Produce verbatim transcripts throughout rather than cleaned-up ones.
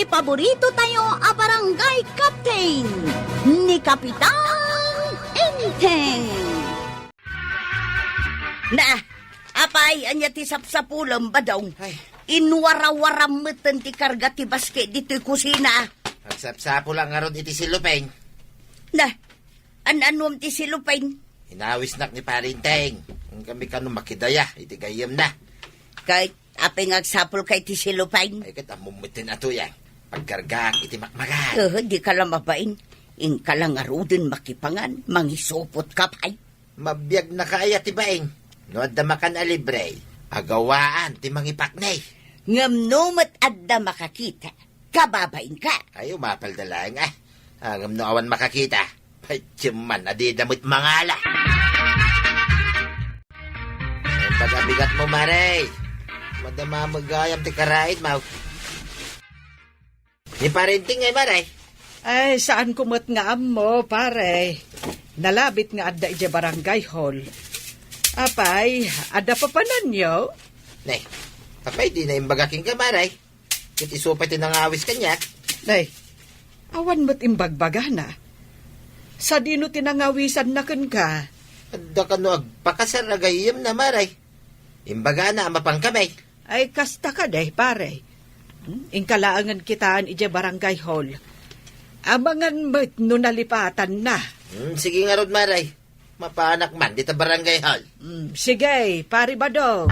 Paborito tayo a barangay captain, ni Kapitan Enteng. Na, apay, ania ti sapsapulem, Badong? Ay. Inwarawaram metten ti karga ti baske ditoy kusina. Agsapsapulak ngarud iti silupeng. Na, an-anuam ti silupeng? Inawisnak ni Pare Enteng. Kami kano makidaya iti gayyemna. Kay, apay nga agsapulka iti silupeng? Ay, ket ammom metten a tuyang. Pagkargaak iti makmakan. Eh, di ka la mabain. Inka la ngaruden makipangan, mangisupot ka pay. Mabiagnaka aya ti baing? No adda makan a libre, agawaan ti mangipaknay. Ngem no met adda makakita, kababainka. Ay, umapalda laeng, ah. Ah, ngem no awan makakita, patiem man, a dida met mangala. Ay, pagabigat mo, Mare. Madama met gayam ti karaid, maw. Ni Pare Enteng ngay, Mare? Ay, saanko met nga ammo, pare. Nalabit nga adda idiay barangay hall. Apay, adda papananyo? Ne, apay, dina imbaga kenka, Mare? Ket isu pay ti nangawis kaniak. Nay, awan met imbagbagana. Sadino ti nangawisanna kenka? Adda kano agpakasar a gayyemna, Mare? Imbagana a mapan kami. Ay, kasta kadi, pare. Hmm? Inka laengen kitaan idiay barangay hall. Amangan met no nalipatanna. Hmm, sige ngarud, Mare. Mapanak man dita barangay hall. Hmm, sige, Pare Badong.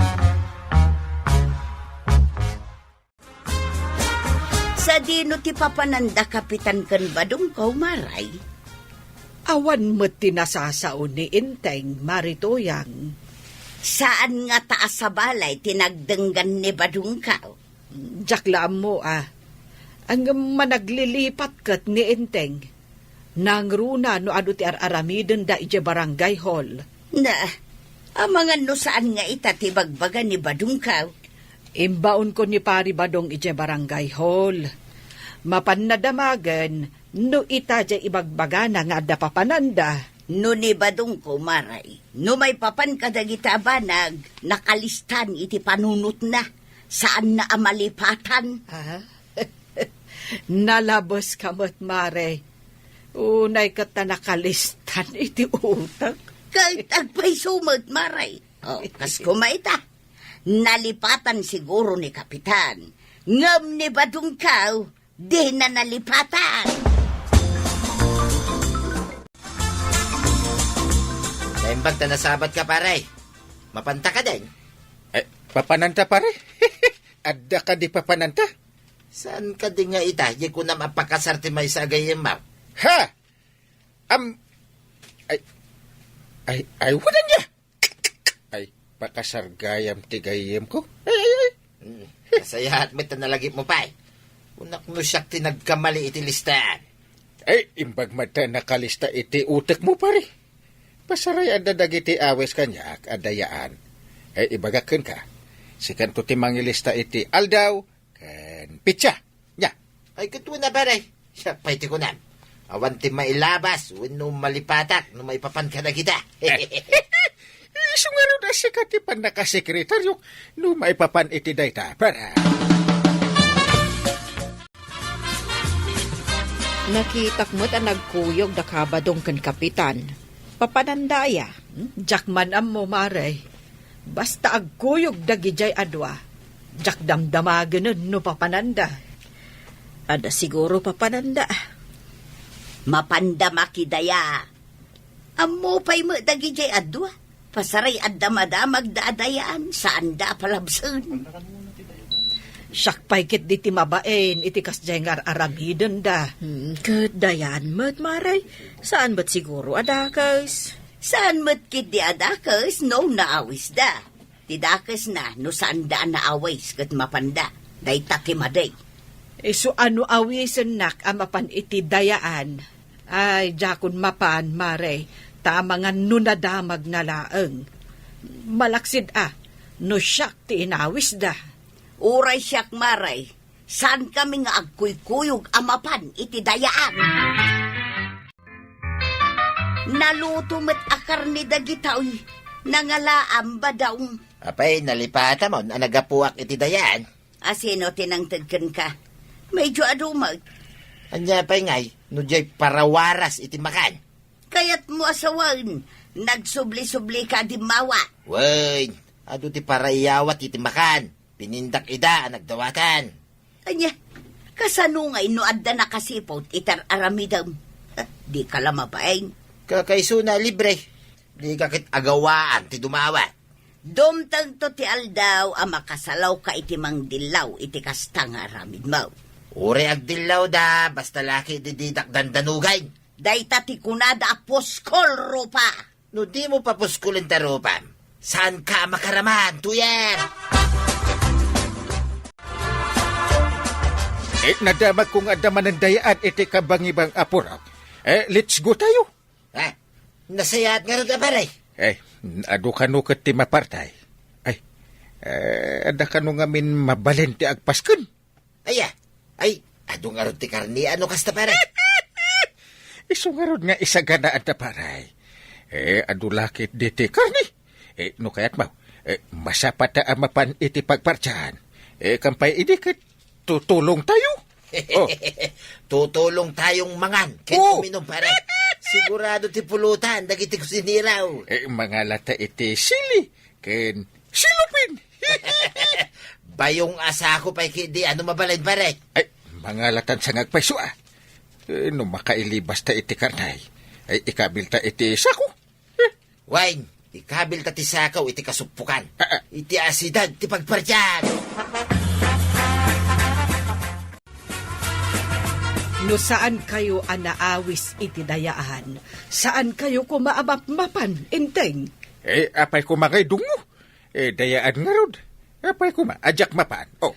Sadino ti papananda, Kapitan, ken Badongko, Mare? Awan met ti nasasao ni Enteng, Mare Tuyang. Saan ngata a sabali ti nagdenggan ni Badongko? Diak la ammo, a. Ngem managlilipat ket ni Enteng. Nangruna no adu ti ar-aramidenda idiay barangay hall. Na, amangan no saan nga ita ti ibagbaga ni Badongko. Imbaonko ni Pare Badong idiay barangay hall. Mapanna damagen no ita diay ibagbagana nga adda papananda. No ni Badongko, Mare, no maipapan kadagita a banag, nakalistan iti panunotna. Saanna a malipatan. Ah? Nalabeska met, Mare. Unay ket ta nakalistan iti utek. Ket agpayso met, Mare. O, kas koma ita. Nalipatan siguro ni Kapitan. Ngem ni Badongko, dina nalipatan. Naimbag ta nasabat ka, pare. Mapanta ka din? Eh, papananta, pare? Adda ka di papananta? Saan ka di nga ita, di kunam a pakasar ti maysa a gayyem, ma'am? Ha? Am, ay, ay, ay, wanan niya? Ay, pakasar gayam ti gayyem ko. Ay, ay, ay. Hmm, nasayaat met ta nalagip mo pay. Kunak no siak ti nagkamali iti listaan. Ay, imbag met ta nakalista iti utek mo, pare. Pasaray adda dagiti awis kaniak a dayaan. Ay, ibagak kenka. Sikanto ti mangilista iti aldaw, ken petsa. Nya. Ay, ket wen a, pare. Siak pay ti kunam. Awan ti mailabas wenno malipatak no maipapan kadagita. Isu ngarud a sika ti pannakasekretario no maipapan iti dayta, pare. Nakitak met a nagkuyog da Kabadong ken Kapitan. Papananda aya? Hmm? Diak man ammo, Mare. Basta agkuyog dagidiay a dua, diak damdamagenen no papananda. Adda siguro papananda. Mapanda makidaya. Ammo pay met dagidiay a dua. Pasaray adda madamagda a dayaan, saanda a palabsen. Siak pay ketdi ti mabain iti kasdiay nga ar-aramidenda. Hmm, ket dayaan met, Mare. Saan met siguro a dakes? Saan met ketdi a dakes no naawisda. Ti dakesna no saanda a naawis ket mapanda. Dayta ti madi. Isu a no awisennak a mapan iti dayaan. Ay, diakon mapan, Mare, ta amangan no nadamagna laeng. Malaksid a, no siak ti inawisda. Uray siak, Mare, saankami nga agkuykuyog a mapan iti dayaan. Naluto met a karne dagitoy, nangalaam, Badong. Apay, nalipatamon a nagapuak iti dayaan? A sino ti nangted kenka? Medyo adu met. Ania pay ngay, no diay parawaras iti makan? Kayatmo a sawen, nagsubli-sublika a dimmawa. Wen, adu ti paraiyawat iti makan. Pinindak ida a nagdawatan. Ania, kasano ngay no adda nakasiput iti ar-aramidem? Dika la mabain. Kakaisuna a libre. Dika ket agawaan ti dumawat. Dumtengto ti aldaw a makasalawka iti mangdillaw iti kasta nga aramidmo. Uray agdillawda, basta la ket didak dandanugen. Dayta ti kunada a puskol, Rupa. No dimo papuskulen ta rupam, saanka a makaraman, tuyer! Eh, nadamagko nga adda manen dayaan iti kabangibang a purok. Eh, let's go tayo. Ha? Nasayaat ngarud a, pare? Eh, adu kano ket ti mapartay. Ay, eh, adda kano ngamin mabalin ti agpasken? Aya, ay, adu ngarud ti karne, no kasta, pare? Isu ngarud nga isaganaanda, pare. Eh, adu la ket diti karne. Eh, no kayatmo, eh, masapata a mapan iti pagpartian. Eh, kampay idi ket tutulong tayo. Oh. Tutulong tayong mangan ken Oh. uminom, pare. Sigurado ti pulutan dagiti kusineraw. Eh, mangalata iti sili ken silupin. Bayong a sako pay ketdi, no mabalin, pare. Ay, mangalatan sa nga agpayso, ah. Eh, no makailibasta iti karne, ay ikabilta iti sako. Eh. Wen, ikabilta ti sako iti kasuppukan. Ah, ah. Iti asideg ti pagpartian. No saan kayo a naawis iti dayaan, saan kayo koma a mapmapan, Enteng? Eh, apay koma ngay dungo? Eh, dayaan ngarud. Apay koma, a diak mapan. Oh.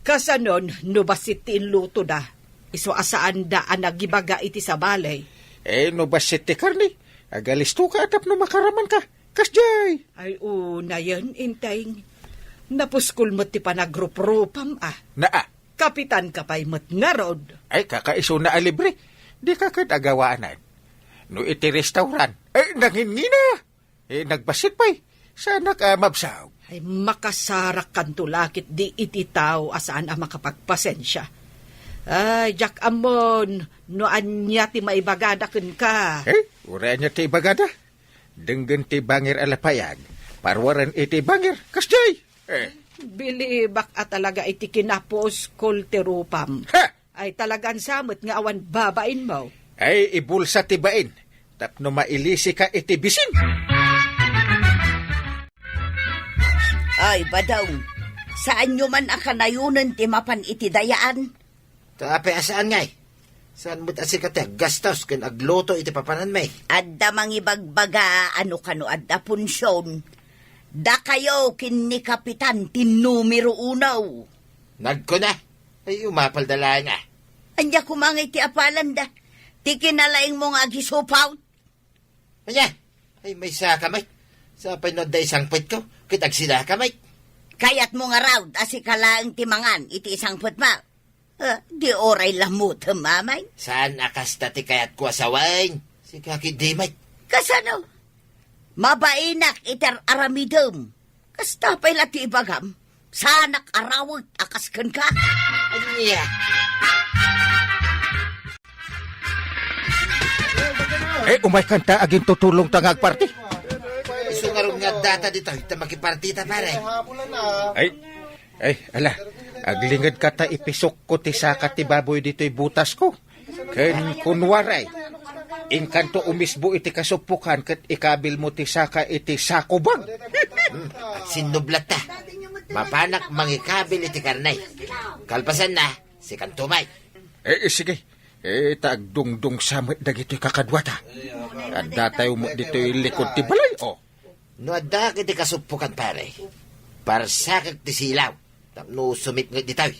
Kasanon, no bassit ti inlutoda, isu a saanda a nagibaga iti sabali. Eh, no bassit ti karne, agalistoka a tapno makaramanka. Kasdiay! Ay, unayen, Enteng. Napuskol met ti panagruprupam, ah. Naa. Kapitanka pay met ngarud. Ay, kakaisuna a libre. Dika ket agawaanan. No iti restaurant, eh, nangingina. Eh, nagbassit pay. Saanak a mabsag. Ay, makasarakkanto la ketdi iti tao a saan a makapagpasensia. Ay, diak ammon, no ania ti maibagada kenka. Eh, uray ania ti ibagada? Denggen ti bangir a lapayag, paruaren iti bangir, kasdiay. Eh. Bilibak a talaga iti kinapuskol ti rupam. Ha! Ay talagan sa met nga awan babainmo. Ay, ibulsa ti bain, tapno mailisika iti bisin. Ay, Badong, saanyo man a kanayonen ti mapan iti dayaan? Ta apay a saan ngay? Saan met a sika ti aggastos ken agluto iti papananmi? Adda mangibagbaga a no kano adda punsion. Dakayo ken ni Kapitan ti numero uno. Nagkuna, ay umapalda laeng a. Ania koma ngay ti apalanda? Ti kinalaingmo nga agisupaw? Ania? Ay, maysaka met. Sapay no adda isangpetko, ket agsilaka met. Kayatmo ngarud a sika laeng ti mangan iti isangpetmo? Ah, di uray lamutem, Amay? Saan a kasta ti kayatko a sawen? Sika ketdi met. Kasano? Mabainak iti ar-aramidem. Kasta pay la ti ibagam, saanak a rawet a kas kenka. Ania? Eh, umaykanta, agintutulongta nga agparti. Isu ngarud nga addata ditoy, ta makipartita, pare. Ay, ay, ala, aglingedka ta ipisokko ti saka ti baboy ditoy butasko. Ken kunwaray, inkanto umisbo iti kasuppokan ket ikabilmo ti saka iti sako bag. Hmm, agsinnublatta. Mapanak mangikabil iti karne. Kalpasanna, sikanto met. Eh, sige. Eh, ta agdungdungsa met dagitoy kakaduata. Addatayo met ditoy likod ti balay, oh. No addaak iti kasuppokan, pare, parsakek ti silaw tapno sumipnget ditoy.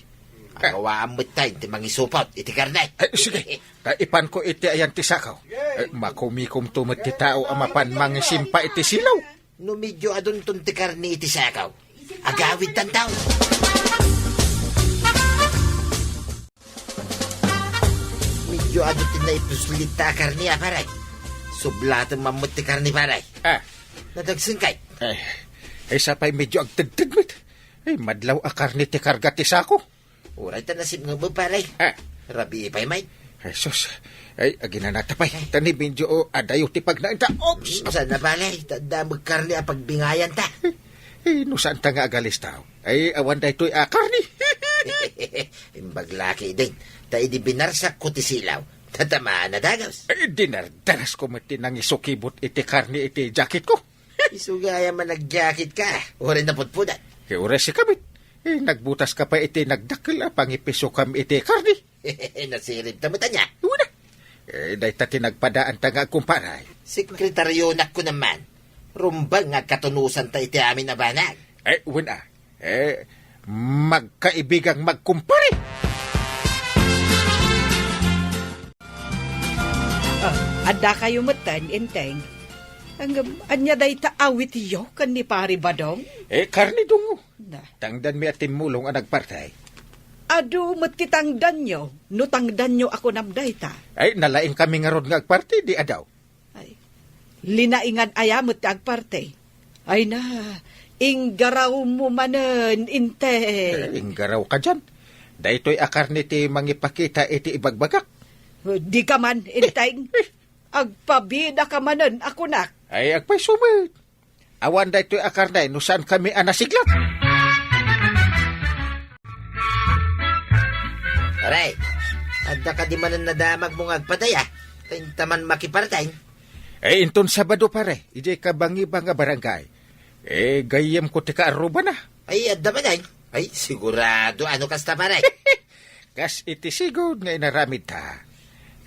Agawaam met tayo ti mangisupot iti karne. Eh, sige. Ta ipanko iti ayan ti sako. Eh, makumikomto met ti tao a mapan mangisimpa iti silaw. No medio adunton ti karne iti sako, agawidtan tayo. Medio adu ti naipuslit ta a karne, a, pare. Sublaten man met ti karne, pare. Ah. Nadagsen kay? Ay, ay, sapay medio agtedted met. Ay, madlaw a karne ti karga ti sako. Uray ta nasipngetem, pare. Ah. Rabii pay met. Jesus. Ay, aginanata pay. Tani, binjo, o, adayo ti pagnaenta. Oops! Hmm, saan na, pare? Ta adda met karne a pagbingayanta. Eh, no saan ta nga agalistaw? Ay, awan daytoy a karne. Imbag la ketdin. Ta idi binarsakko ti silaw, tatamaan a dagus. Eh, dinardarasko met ti nangisukibot iti karne iti jacketko. Isu gayam a nag-jacket ka, uray napudpudan. Eh, uray sika met. Eh, nagbutas ka pay iti nagdakkel a pangipisokam iti karne. Nasiribta met ania? Wen a. Eh, dayta ti nagpadaanta nga agkumparay. Sekretaryonak kunam man. Rumbeng nga agkatunusanta iti amin a banag. Eh, wen a. Eh, magkaibigang magkumpare. Ah, addakayo metten, Enteng. Ngem, ania dayta awityo ken ni Pari Badong? Eh, karne dungo. Na. Tangdanmi a timmulong a nagparti. Adu met ti tangdanyo, no tangdanyo a kunam dayta. Ay, nalaingkami ngarud nga agparti, di adu. Ay, linaingan aya met ti agparti? Ay na, inggarawmo manen, Enteng. Eh, inggaraw ka dian. Daytoy a karne ti mangipakita iti ibagbagak. Dika man, Enteng. Agpabida ka manen a kunak. Ay, agpayso met. Awan daytoy a karne no saan kami a nasiglat. Pare, adda kadi manen nadamagmo nga agpadaya? Ta inta man makipartay. Eh, inton Sabado, pare, idiay kabangibang a barangay. Eh, gayyemko ti kaarrubana. Ay, adda manen. Ay, sigurado, ano kasta, pare? Kas iti sigud nga inaramidta.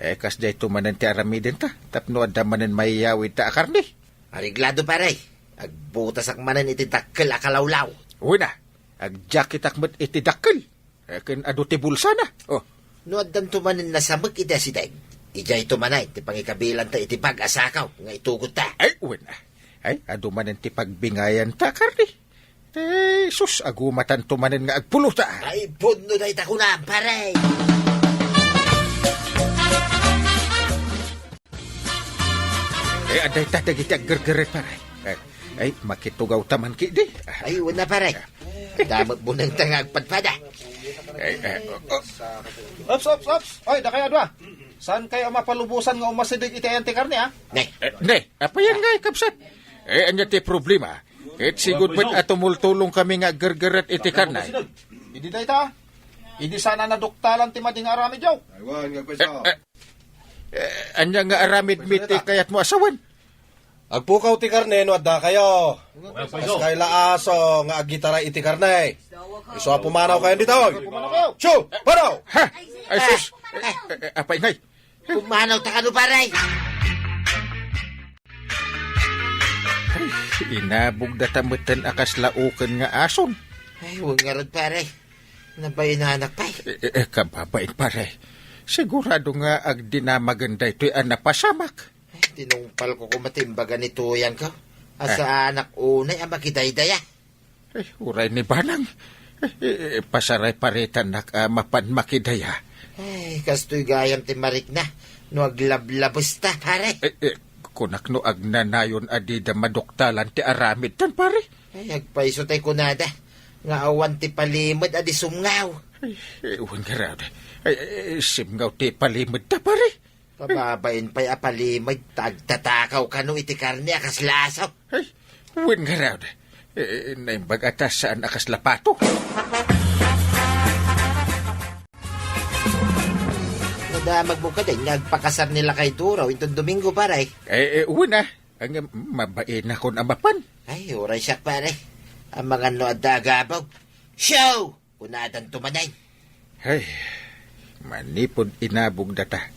Eh, kasdiay to manen ti aramidenta, tapno adda manen maiyawidta a karne. Areglado, pare. Agbutasak manen iti dakkel a kalawlaw. Wen a, agjacketak met iti dakkel. Eh, ken adu ti bulsana. Oh. No addanto manen nasamek iti asideg, idiayto manen ti pangikabilanta iti bag a sakaw nga itugotta. Ay, wen a. Ay, adu manen ti pagbingayanta a karne. Ay, sus, agumatanto manen nga agpulota. Ay, pudno dayta kunam, pare. Eh, adda ita dagiti aggergerret, pare. Eh, ay, makitugawta man ketdi. Ay, wen a, pare. Adda met bunengta nga agpadpada. Eh, eh, oh, oh. Ops, ops, ops. Oy, dakayo a dua. Saan kayo a mapalubosan nga umasideg iti ayan ti karne, ha? Ne. Eh, ne, apayan nga, kabsat? Eh, ania ti problema? Ket sigud met a tumultulong kami nga aggergerret iti karne. Idi dayta, idi sana naduktalan ti madi nga aramidyo. Aywan, nga Eh, eh, ania nga aramid mi ti kayatmo a sawen? Agpukaw ti karne no adda kayo. Kas kay la aso nga agitaray iti karne. Isu a pumanaw kayo ditoy. Pumanaw kayo. Shoo! Panaw! Ha? Ay, sus! Eh, eh, eh, apay ngay? Pumanaw ta kano, pare? Ay, inabog data metten a kasla uken nga ason. Ay, wen ngarud, pare. Nabainanak pay. Eh, eh, eh, kababain, pare. Sigurado nga agdinamagen daytoy a napasamak. Ay, tinungpalko koma ti imbaga ni tuyangko. Ah. Saanak unay a makidaydaya. Eh, uray ni Banang. Eh, eh, eh, pasaray paritanak a mapan makidaya. Ay, kastoy gayam ti marikna no aglablabesta, pare. Eh, eh, kunak no agnanayon a dida maduktalan ti aramidtan, pare. Ay, agpayso tay kunada nga awan ti palimed a di sumngaw. Ay, eh, wen ngarud. Ay, eh, simngaw ti palimedta, pare. Kababain pay a palimed ta agtatakaw kano iti karne a kasla aso. Ay, wen ngarud. Eh, naimbag a ta saan a kasla pato. Nadamagmo kadin nga agpakasar ni lakay Duro inton Domingo, pare. Eh, eh, wen a. Ang mabainakon a mapan. Ay, uray siak, pare. Amangan no adda agabog. Show! Kunadanto manen. Ay, manipud inabog data.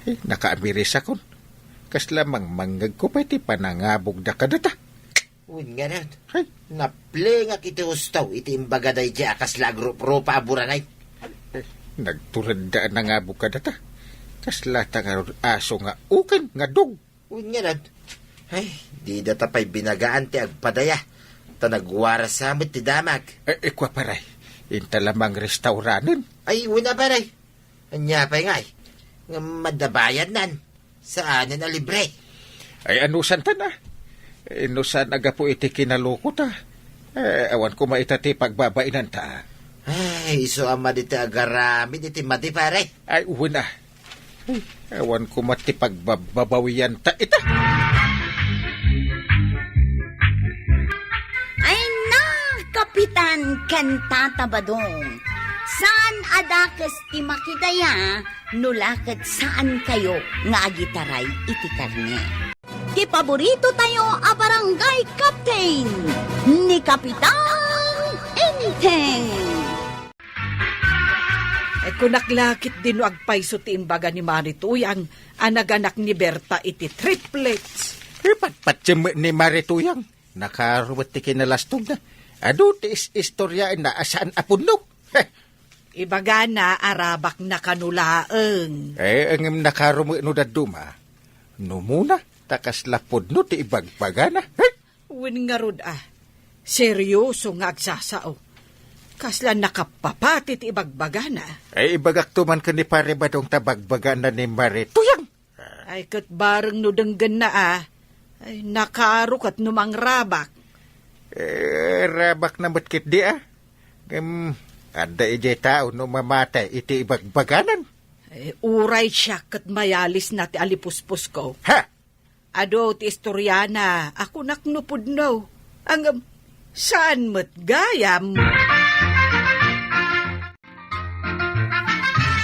Ay, nakaamirisakon. Kasla mangmangngegko pay ti panangabog da kadata. Wen ngarud. Ay. Naplengak iti husto iti imbaga daydiay a kasla agrup-rupa a buranay. Ay, nagturedda a nangabog kadata. Kasla ta ngarud aso nga uken nga dog. Wen ngarud, ay, didata pay binagaan ti agpadaya, ta nagwarasa met ti damag. Eh, eh, kua, pare, inta la mangrestauranen. Ay, wen a, pare. Ania pay ngay? Ngem adda bayadnan. Saanen a libre. Ay, anusantan a? Eh, no saan a gapu iti kinalokota. Eh, awan koma ita ti pagbabainanta. Ay, isu a madi ti agaramid iti madi, pare. Ay, wen a. Ay, awan koma ti pagbabbabawianta ita. Ay na, Kapitan ken Tata Badong. Saan a dakes ti makidaya, no la ket saankayo nga agitaray iti karne. Ti paborito tayo a barangay captain, ni Kapitan Enteng. Ay, kunak la ketdi no agpayso ti imbaga ni Mari Tuyang a naganak ni Berta iti triplets. Ipatpatiem ni Mari Tuyang. Nakarumet ti kinalastogna. Adu ti is-istoriaenna a saan a pudno. Heh. Ibagana a rabakna kano laeng. Eh, ngem nakarumet no dadduma. No muna, ta kasla pudno ti ibagbagana. Heh. Wen ngarud a, serioso nga agsasao. Kasla nakappapati ti ibagbagana. Ay, ibagakto man ken ni Pare Badong ta bagbagana ni Mari Tuyang. Ay, ket bareng no denggenna a. Ay, nakaro ket no mangrabak. Eh, rabakna met ketdi a. Ngem, adda idiay tao no mamatay iti ibagbaganan. Eh, uray siak ket mayalisna ti alipuspusko. Ha? Adu ti istoriana a kunak no pudno. Ngem, saan met gayam.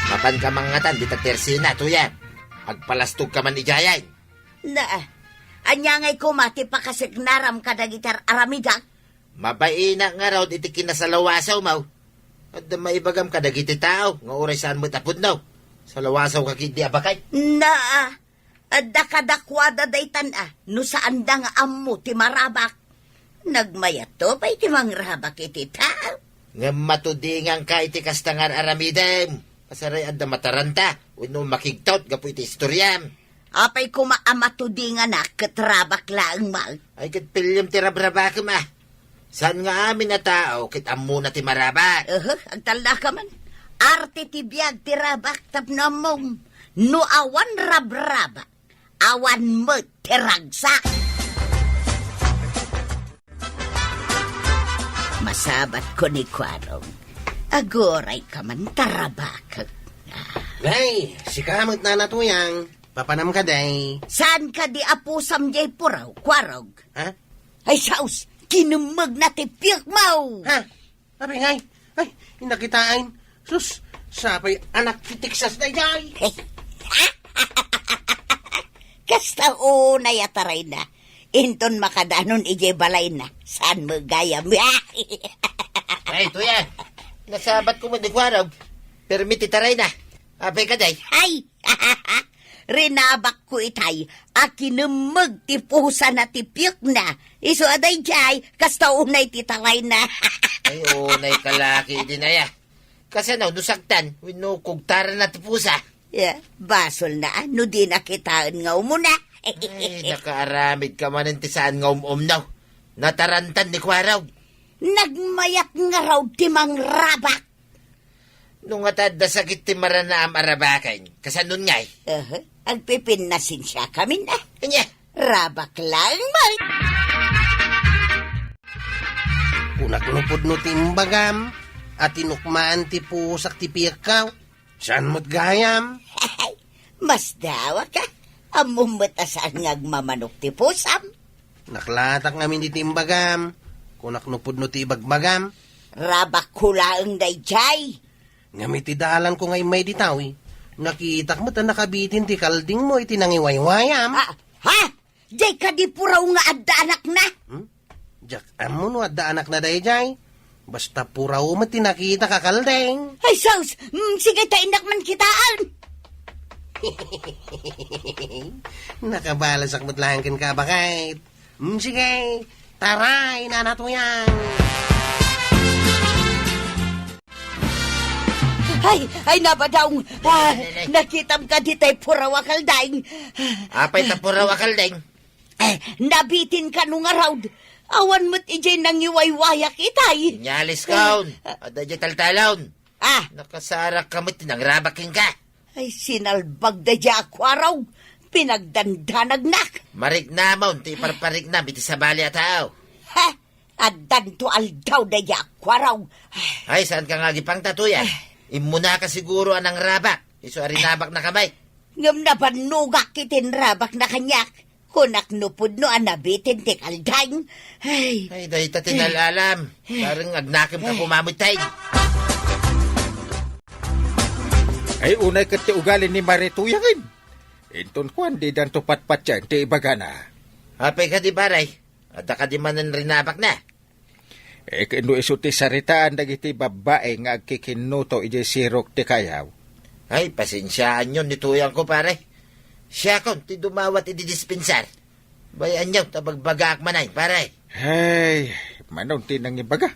Mapanka mangngatan dita tersina, Tuyang. Agpalastogka man idiay. Na, ania ngay koma ti pakasignaram kadagiti ar-aramidek? Mabainak ngarud iti kinasalawasaw, maw. Adda maibagam kadagiti tao nga uray saan met a pudno. Salawasawka ketdi a baket. Na, adda kadakuada daytan a, no saanda nga ammo ti marabak. Nagmayatto pay ti mangrabak iti tao. Ngem matudinganka iti kasta nga ar-aramidem. Kasaray adda mataranta, wenno makigtot gapu iti istoriam. Apay koma a matudinganak ket rabak laeng man? Ay, ket pellem ti rabrabakem a. Saan nga amin a tao ket ammona ti marabak? Aha, agtallaka man. Arte ti biag ti rabak tapno ammom. No awan rabrabak, awan met ti ragsak. Masabatko ni Kuarog. Aguray ka man, tarabakek. Ay, sika met, Nana Tuyang. Papanam ka, day. Saan kadi a pusam jay puraw, Kuarog? Ha? Ay, saus, kinemmegna ti piekmo. Ha? Apay ngay? Ay, inakitaen. Sus, sapay anak ti Texas daydiay. Kasta unay a tarayna. Inton makadanon idiay balayna, saan met gayam? Ay, Tuyang, nasabatko met ni Kuarog. Permi ti tarayna. Apay kadi? Ay! Rinabakko itay a kinemmeg ti pusana ti piekna. Isu a daydiay, kasta unay ti tarayna. Ay, unay ka la ketdin aya. Kasano no saktan wenno kugtaranna ti pusa? Ya, basolna a no dina kitaen nga umuna. Ay, nakaaramidka manen ti saan nga um-umno. Natarantan ni Kuarog. Nagmayat ngarud ti mangrabak. No ngata adda sakit ti maranaam a rabaken, kasanon ngay? Aha, agpipinnasensiakamin a. Ania? Rabak laeng man. Kunak no pudno ti imbagam a tinukmaan ti pusak ti piekko. Saan met gayam? Masdawak a. Ammom met a saan nga agmamanok ti pusam. Naklatak ngamin iti imbagam. Kunak no pudno ti ibagbagam. Rabakko laeng daydiay. Ngem iti dalanko nga immay ditaw, nakitak met a nakabitin ti kaldingmo iti nangiwaywayam. Ah, ha? Jay kadi puraw nga adda anakna? Hmm? Diak ammo no adda anakna daydiay. Basta puraw met ti nakitak a kalding. Ay, sus! Mm, sige, ta innak man kitaen. Nakabalasak met laeng kenka, baket. Mm, sige, taray, Nana Tuyang. Ay, ay, Nabadong. Ah, nakitam kadi tay puraw a kalding? Apay ta puraw a kalding? Eh, nabitin kano ngarud. Awan met idiay nangiwaywayak itay. Inyaliskon. Adda idiay taltalon. Ah. Nakasarak ka met ti nangrabak kenka. Ay, sinalbag daydiay a Kuarog. Pinagdandanagnak. Mariknamon ti iparpariknam iti sabali a tao. Ha? Addanto aldaw daydi a kuaraw. Ay, saan ka nga agipangta, Tuyang? Ay. Immunaka siguro a nangrabak. Isu a rinabaknaka met. Ngem nabannogak iti inrabakna kaniak. Kunak no pudno a nabitin ti kaldeng. Ay. Ay, dayta ti nalalam. Bareng agnakem ka pumamutay. Ay, unay ket ti ugali ni Mari Tuyangen. Inton kuan, didanto patpatien ti ibagana. Apay kadi, pare? Adda kadi manen rinabakna? Eh, ken no isu ti saritaan dagiti babbai nga agkikinnuto idiay sirok ti kayaw. Ay, pasensiaanyon ni Tuyangko, pare. Siakon ti dumawat idi dispensar. Bay-anyo ta bagbagaak manen, pare. Hey, manon ti nangibaga.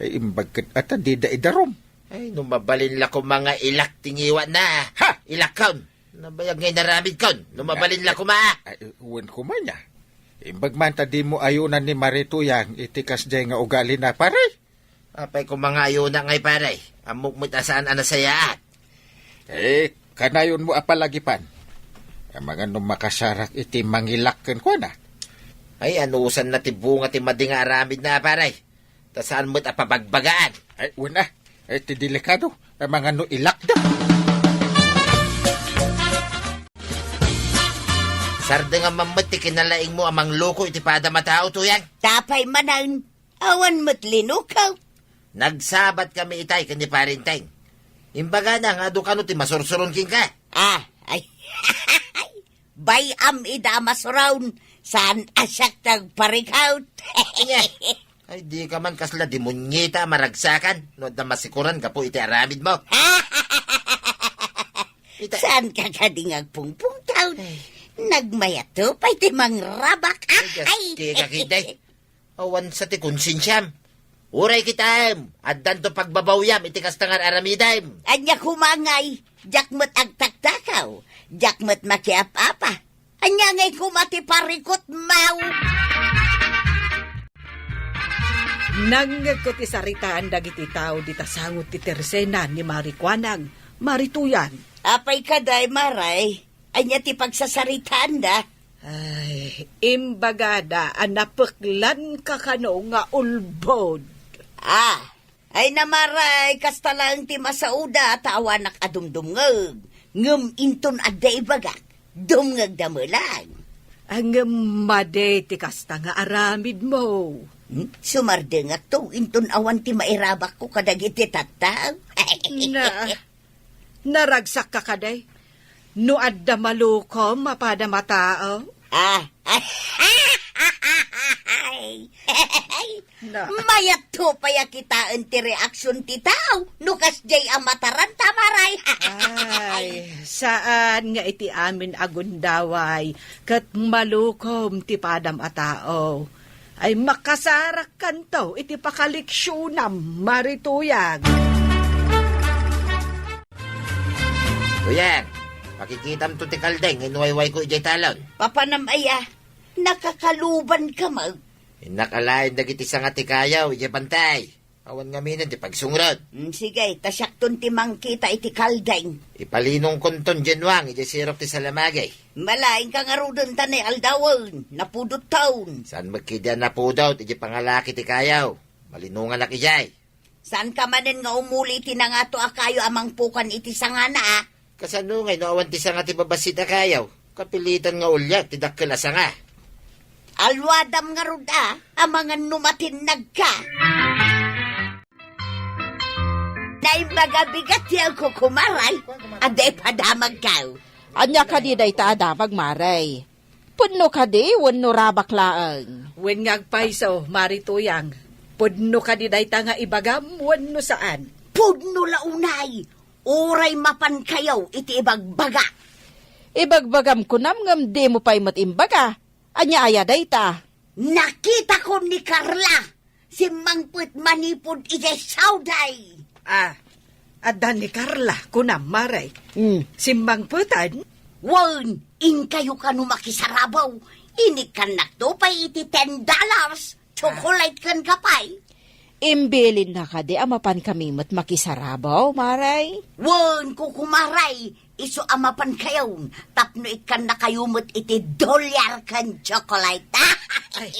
Ay, imbag ket ata dida idarum. Ay, no mabalin la koma nga ilak ti ngiwatna. Ha? Ilakkon. Nabayag nga inaramidkon, no mabalin la koma. Ay, wen koma nia. Imbag man ta dimo ayunan ni Mari Tuyang iti kasdiay nga ugalina, pare. Apay koma nga ayunak ngay, pare? Ammok met a saan a nasayaat. Eh, kanayonmo a palagipan. Amangan no makasarak iti mangilak kenkuana. Ay, anusanna ti bunga ti madi nga aramidna, pare. Ta saan met a pabagbagaan. Ay, wen a. Ay, ti delikado. Amangan no ilakda. Sardengam man met ti kinalaingmo a mangloko iti padam a tao, Tuyang. Apay manen, awan met linukaw. Nagsabat kami itay ken ni Parenteng. Imbagana nga adu kano ti masursuron kenka. Ah, ay. Bay-am ida a masuron, saan a siak ti agparikut. Ania? Ay, dika man kasla demonyeta a maragsakan no adda masikuran gapu iti aramidmo. Ita- Saan ka kadi nga agpungpungtaw? Ay. Nagmayatto pay ti mangrabak. Ay, gaske ka, Kiday. Awan sa ti konsensiam. Uray kitaem, addanto pagbabawyam iti kasta nga ar-aramidem. Ania koma ngay, diak met agtaktakaw, diak met makiap-apa. Ania ngay koma ti parikutmo? Nangngegko ti saritaan dagiti tao dita sango ti tersena ni Mari Kuanang, Mari Tuyang. Apay kadi, Mari? Ania ti pagsasaritaanda? Ay, imbagada a napeklanka kano nga ulbod. Ah, ay, Mari, kasta laeng ti masaoda ta awanak a dumdumngeg. Ngem inton adda ibagak, dumngegda met laeng. Ah, ngem madi ti kasta nga aramidmo. Hmm? Sumardengakto inton awan ti mairabakko kadagiti tattao. Na, Naragsakka kadi? No adda malukom a padam a tao? Ah. Na. Mayatto pay a kitaen ti reaksion ti tao no kasdiay a mataranta, Mari. Ay, saan nga iti amin a gundaway ket malukom ti padam a tao. Ay, makasarakkanto iti pakaleksionam, Mari Tuyang. Tuyang, pakikitamto ti kaldeng nga inwaywayko idiay talon. Papanam aya, nakakalubanka met. Innak alaen dagiti sanga ti kayaw idiay bantay. Awan ngamin ti pagsungrot. Mm, sige, ta siakton ti mangkita iti kaldeng. Ipalinongkonton diay nuang idiay sirok ti salamagi. Malaingka ngaruden ta nay aldawen, napudotton. Saan met ketdi a napudot idiay pangalaki ti kayaw? Malinonganak idiay. Saanka manen nga umuli iti nangato a kayo a mangpukan iti sangana, a? Kasano ngay no awan ti sanga ti babassit a kayaw? Kapilitan nga uliak ti dakkel a sanga. Alwadam ngarud a, amangan no matinnagka. Naimbag a bigat ti agkukumaray, adda ipadamagkaw. Ania kadi dayta a damag, Mari? Pudno kadi wenno rabak laeng? Wen nga agpayso, Mari Tuyang. Pudno kadi dayta nga ibagam wenno saan? Pudno la unay, uray mapankayo iti ibagbaga. Ibagbagam kunam ngem dimo pay met imbaga. Ania aya dayta? Nakitakon ni Carla. Simmangpet manipud idiay Saudi. Ah, adda ni Carla, kunam, Mari. Mm. Simmangpeten? Wen, inkayo kano makisarabaw. Inikkannakto pay iti ten dollars. Chocolate ken kape. Imbilinna kadi a mapankami met makisarabaw, Mare? Wen, kukumaray, isu a mapankayon, tapno ikkannakayo met iti dolyar ken tsokolate. Ay,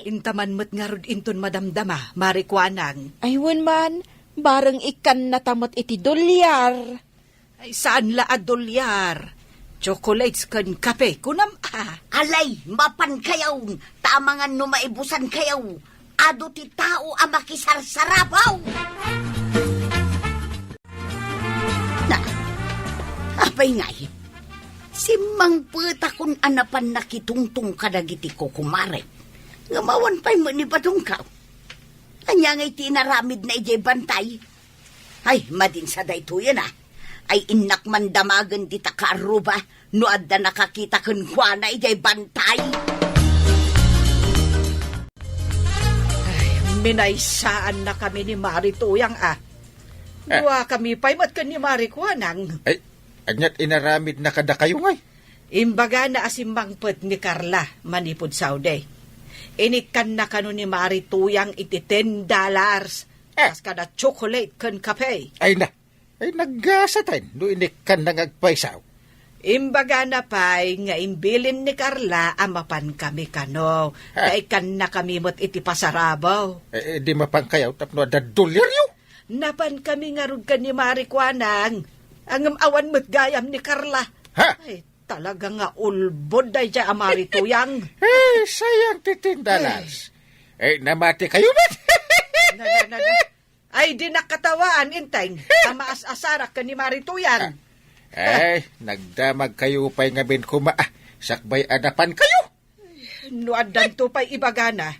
inta man met ngarud inton madamdama, Mare Kuanang. Ay, wen man, bareng ikkannata met iti dolyar. Ay, saan la a dolyar. Chocolates ken kape, kunam a. Alay, mapankayon, ta amangan no maibusankayo, adu ti tao a makisarsarabaw. Na, apay ngay, simmangpetakon a napan nakitungtong kadagiti kukumarek, ngem awan pay met ni badongkaw. Ania ngay ti inaramidna idiay bantay? Ay, madin sa daytoyen, a. Ay, innak man damagen dita kaarruba no adda nakakita kenkuana idiay bantay. Ay, minaysaannakami ni Mari Tuyang, a. Ah. Duakami pay met ken ni Mari Kuanang. Ay, ania't inaramidna kadakayo, ngay? Imbagana a simmangpet ni Carla manipud Saudi. Inikkanna kano ni Mari Tuyang iti ten dollars. Ah. Kas kada chocolate ken kape. Ay na, ay naggasaten no inikkanna nga agpayso. Imbagana pay nga imbilin ni Carla a mapankami kano. Ah. Ta ikkannakami met iti pasarabaw. Eh, eh, di mapankayaw tapno adda dolyaryo. Napankami ngarud ken ni Mari Kuanang. Ngem awan met gayam ni Carla. Ha? Ay, talaga nga ulbod daydiay a Mari Tuyang. Eh, sayang ti ten dollars. Eh, namatikayo met. Na, na, na, na. Ay, di nakatawaan, Inteng. A maas-asarak ken ni Mari Tuyang. Ah. Eh, nagdamagkayo pay ngamin koma, a, sakbay a napankayo. No addanto pay ibagana,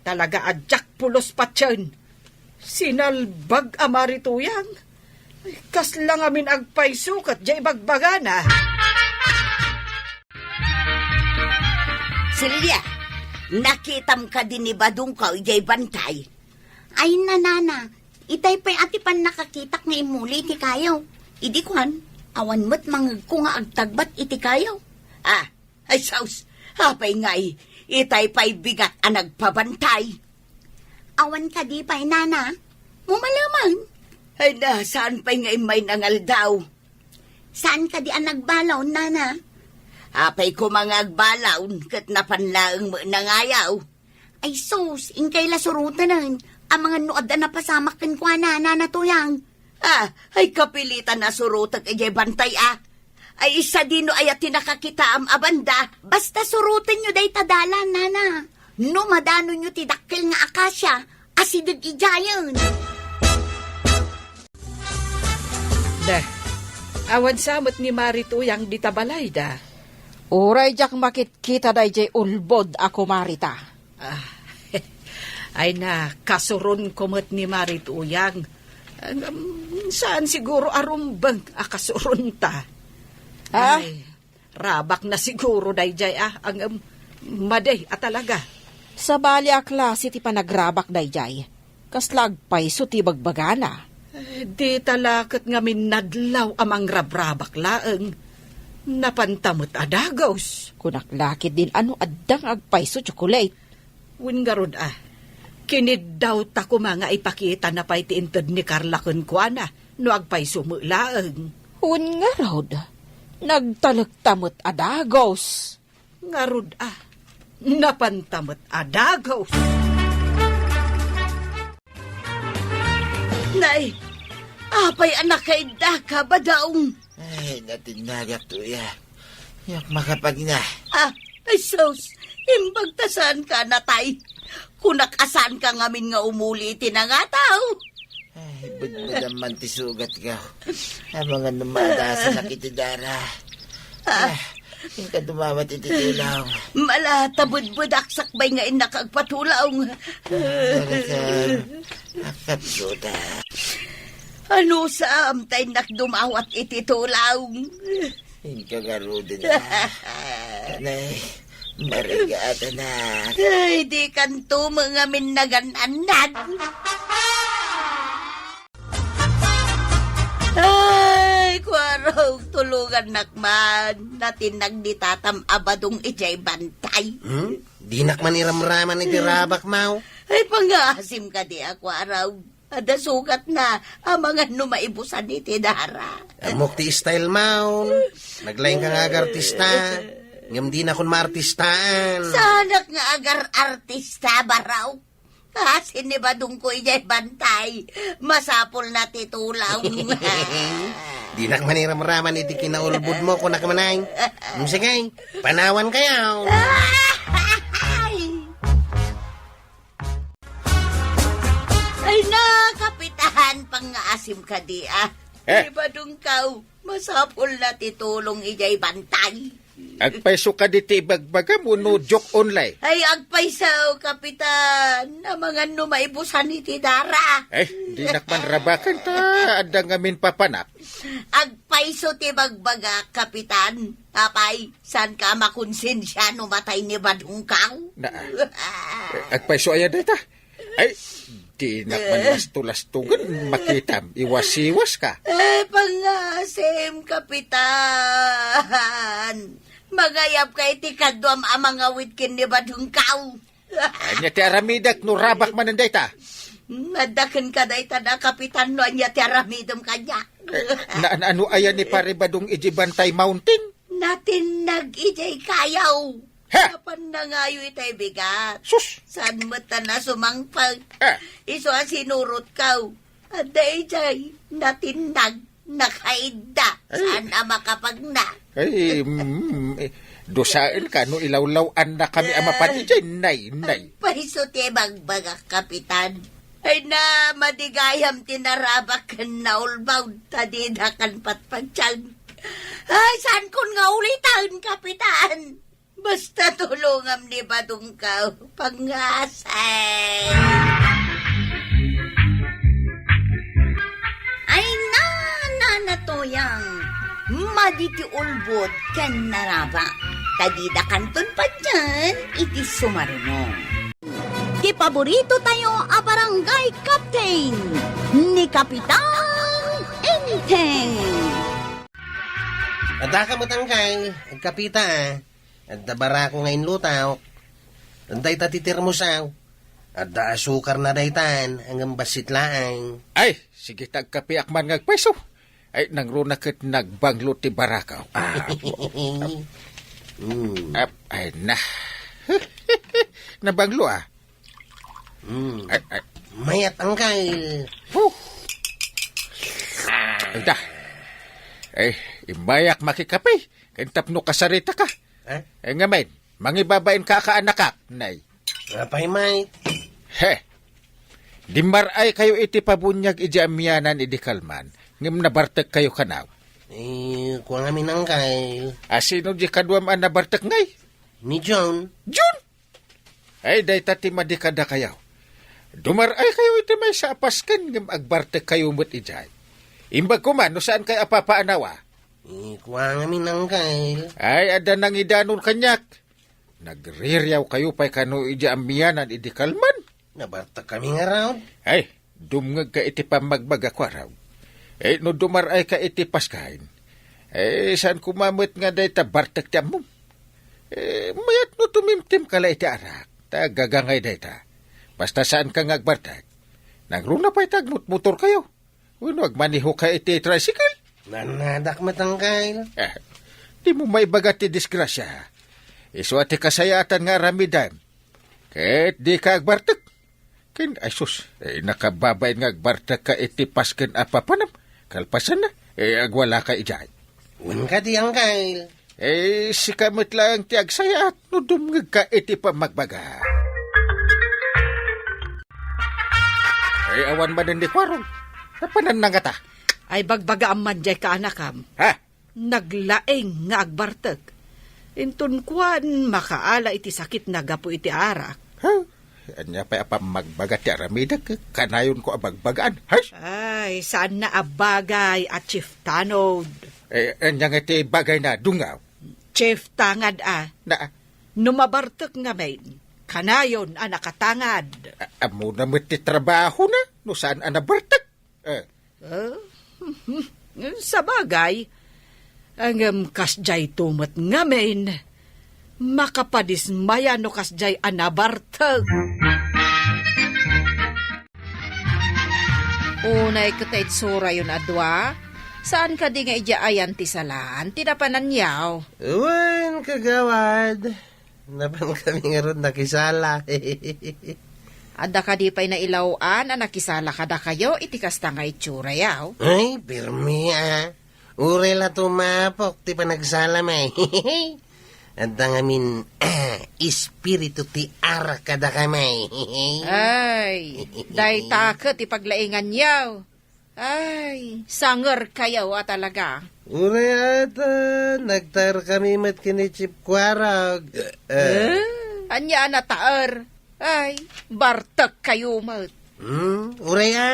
talaga a diak pulos patien. Sinalbag a Mari Tuyang. Ay, kasla ngamin agpayso ket diay ibagbagana. Celia, nakitam kadi ni badongkaw idiay bantay? Ay, nanana, itay pay a ti pannakakitak nga immuli iti kayo. Idi kuan, awan met mangegko nga agtagbat iti kayo. Ah, ay sus, apay ngay, itay pay bigat a nagpabantay. Awan kadi pay, nana? Mumalaman. Ay na, saan pay nga immay nangaldaw? Saan kadi a nagbalaw, nana? Apay koma nga agbalaw, ket napan laeng met nangayaw. Ay sus, inkay la surotenen. Amangan no adda napasamak kenkuana, nana Tuyang. Ah, ay kapilitan a surotek idiay bantay, a. Ay, sadino aya ti nakakitaam a banda? Basta surotenyo dayta dalan, nana. No madanonyo ti dakkel nga akasia, asideg idiayen. Deh, awan sa met ni Mari Tuyang dita balayda. Uray diak makitkita daydiay ulbod a kumarita. Ah, ay na, kasuronko met ni Mari Tuyang. Ngem, saan siguro a rumbeng a kasuronta. Ah? Ay, rabakna siguro daydiay, a, ngem, madi a talaga. Sabali a klase ti panagrabak daydiay. Kasla agpayso ti bagbagana. Eh, dita la ket ngamin nadlaw a mangrabrabak laeng. Napanta met a dagus. Kunak la ketdin a no adda nga agpayso, tsokolate. Wen ngarud a, kiniddawta koma nga ipakitana pay ti inted ni Carla kenkuana no agpayso met laeng. Wen ngarud, nagtalekta met a dagus. Ngarud a, napanta met a dagus. Nay, apay a nakaiddaka, Badong? Ay, natinnagak, Tuya. Diak makapagna. Ah, ay sus, imbag ta saanka natay. Kunak a saanka ngamin nga umuli iti nangataw. Ay, budbudan man ti sugatko. Amangan no maadasanak iti dara. Ah. Ah, inka dumawat iti tulong. Mala, ta budbudak sakbay nga innak agpatulong. Ah, Dara Sir, akapsuda. Ano sa amta innak dumawat iti tulong? Inka garuden, a. Anay, marigatanak. Ay, dikanto met ngamin nagan-annad. Ay, kuarog, tulongannak man. Natinnag ni tatam a Badong idiay bantay. Hmm? Dinak man iramraman iti rabakmo. Ay, pangngaasim kadi a kuaraw. Adda sukat na, amangan no maibusan iti dara. Ammok ti style mo. Naglaing ka nga agartista. Ngem dinakon maartistaan. Saanak nga agar-artista, baraw. Asin ni badongko idiay bantay. Masapul na ti tulong. Dinak man iramraman iti kinaulbodmo, kunak manay. Mm, sige, panawan kayo. Ay! Ay na, Kapitan, pangngaasim kadi, ah. Eh? Ni badongko, masapul na ti tulong idiay bantay. Agpayso kadi ti ibagbagam wenno joke only? Ay, agpayso, Kapitan. Amangan no maibusan iti dara. Eh, dinak man rabaken ta adda ngamin papanak. Agpayso ti bagbagak, Kapitan. Apay, saan ka makonsensia no matay ni badongko? Na, eh, agpayso aya dayta? Ay, dinak man lasto-lastogen makitam. Iwas-iwas ka. Eh, pangngaasim, Kapitan. Mangayab ka iti kaduam a mangawid ken ni badongko. Ania ti aramidek no rabak manen dayta? Hmm, adda kenka dayta da, Kapitan, no ania ti aramidem kaniak. Eh, na, na, ano aya ni Pare Badong iti Bantay Mountain? Natinnag idiay kayo. Ha? Apan nangayo itay bigat. Sus! Saan met ta nasumangpet? Ah. Isu a sinurotko. Adda idiay, natinnag, nakaidda. Ay. Saan a makapagna? Ay, mm, eh, dusaen ka no ilawlaw-an na kami a mapan idiay, nay, nay. Paiso ti bagbagak, Kapitan. Ay na, madigayam ti narabak ken naulbod, ta dida kan patpatyan. Ay, saan kon nga uliten, Kapitan? Basta tulongam ni badongko, pangngaasim. Ay na, Nana Toyang, madi ti ulbod ken narabak. Ta dida kanton patyan iti sumaruno. Ti paborito tayo a barangay captain, ni Kapitan Enteng. Adda ka met, angkay, agkapita, a. Adda barako nga inlutaw. Adda ita ti termosaw. Adda asukar na daytan, ngem bassit laeng. Ay, sige ta agkapiak man nga agpayso. Ay, nangruna ket nagbanglo ti barakaw. Ah, mm. Ap-, ay, na. Nabanglo, ah. Mm. Ay, ay. Mayat, angkay. Huh. Ay, da. Ay, immayak makikape. Ken tapno kasarita ka. Eh? Eh, ngamin, mangibabain ka, kaanakak, nay. Apay, may? He. Dimmar-ay kayo iti pabuniag iti amianan idi kalman, ngem nabartek kayo kanaw. Eh, kua ngamin, angkay. Asino di kaduam a nabartek ngay? Ni John. John? Ay, dayta ti madi kadakayo. Dumar-ay kayo iti maysa a pasken ngem agbartek kayo met idiay. Imbag koma no saan kayo a papaanawa. Eh, kua ngamin, angkay. Ay, adda nangidanon kaniak. Nagririaw kayo pay kano idiay amianan idi kalman. Nabartek kami ngarud. Ay, dumngeg ka iti pammagbaga, kuaraw. Eh, no dumar-ay ka iti pasken, eh, saan koma met nga dayta bartek ti ammom? Eh, mayat no tumimtim ka la iti arak, ta gagangay dayta. Basta saan ka nga agbartek. Nangruna pay ta agmotmotor kayo. Wenno agmaneho ka iti tricycle. Nanadak met, angkay. Eh, di mo maibaga ti disgrasya. Isu a ti kasayaatan nga aramidem. Ket di ka agbartek. Ken, ay sus, eh, nakababain nga agbartek ka iti pasken a papanam. Kalpasanna, eh, agwala ka idiay. Wen kadi, angkay. Eh, sika met laeng ti agsayaat no dumngeg ka iti pammagbaga. Eh, awan manen ni Kuarong. Napanan na ngata? Ay, bagbaga amman jay kaanakam. Ha? Naglaing nga agbartek. Inton kuan, makaala iti sakit na gapu iti arak. Ha? Ania pay a pammagbaga ti aramidek? Kanayonko a bagbagaan. Hay! Ay, saan na a bagay a Chief Tanod. Eh, ania nga ti bagay na, dungaw? Chief Tangad a. Na? No mabartek ngamin, kanayon a nakatangad. A-, ammona met ti trabaho na, no saan a nabartek. Eh. Eh? Sabagay, ngem kasdiay to met ngamin, Makapadismaya no kasdiay a nabartek. Unay ket ta itsurayon a dua, saan kadi nga idiay ayan ti salaan ti napananyaw? Wen, kagawad. Napan kami ngarud nakisala. Adda kadi pay nailaw-an a nakisala kadakayo iti kasta nga itsura, yaw? Ay, pirmi, ah. Uray la tumapok ti panagsalam, ay. Adda ngamin, ah, espiritu ti arak kadakami. Ay, dayta ket ti paglaingan, yaw. Ay, sangerkayo a talaga. Uray ata, nagtaer kami met ken ni Chief Kuarog. Eh? Ania a nataer? Ay, bartek kayo met. Hmm, uray a.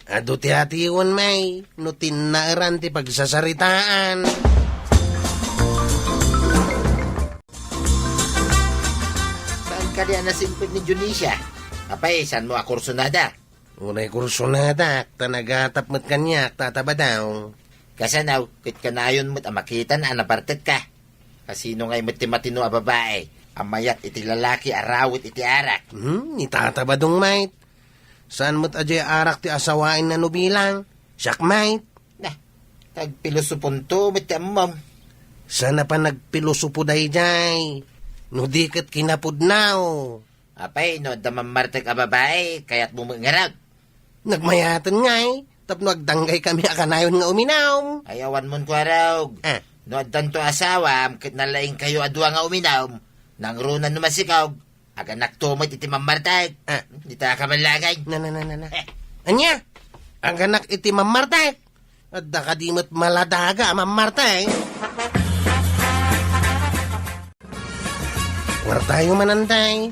Adu ti atiwan, may, no tinnaeran ti pagsasaritaan. Saan kadi a nasimpet ni Dionisia? Apay, saan mo a kursunada? Unay kursunadak, ta nagatap met kaniak, Tata Badong. Kasano, ket kanayon met a makitan a nabartekka. Kasino ngay met ti matino a babae a mayat iti lalaki a rawit iti arak? Hmm, ni Tata Badong, mait. Saan met a diay arak ti asawaenna no bilang? Siak, mait. Na, agpilosoponto met ti ammom. Saan a panagpilosopo daydiay? No di ket kinapudnaw. Apay, no adda mammartek a babae, kayatmo met ngarud? Nagmayaten ngay, tapno agdanggay kami a kanayon nga uminum. Ay, awan mon kuarog. Ah. No addanto asawam, ket nalaingkayo a dua nga uminum, nangruna no masikog, aganakto met iti mammartek. Ah. Dita ka man lagay. Na, na, na, na, na. Eh. Ania? Aganak iti mammartek? Adda kadi met maladaga a mammartek? Kuartayo man, antay.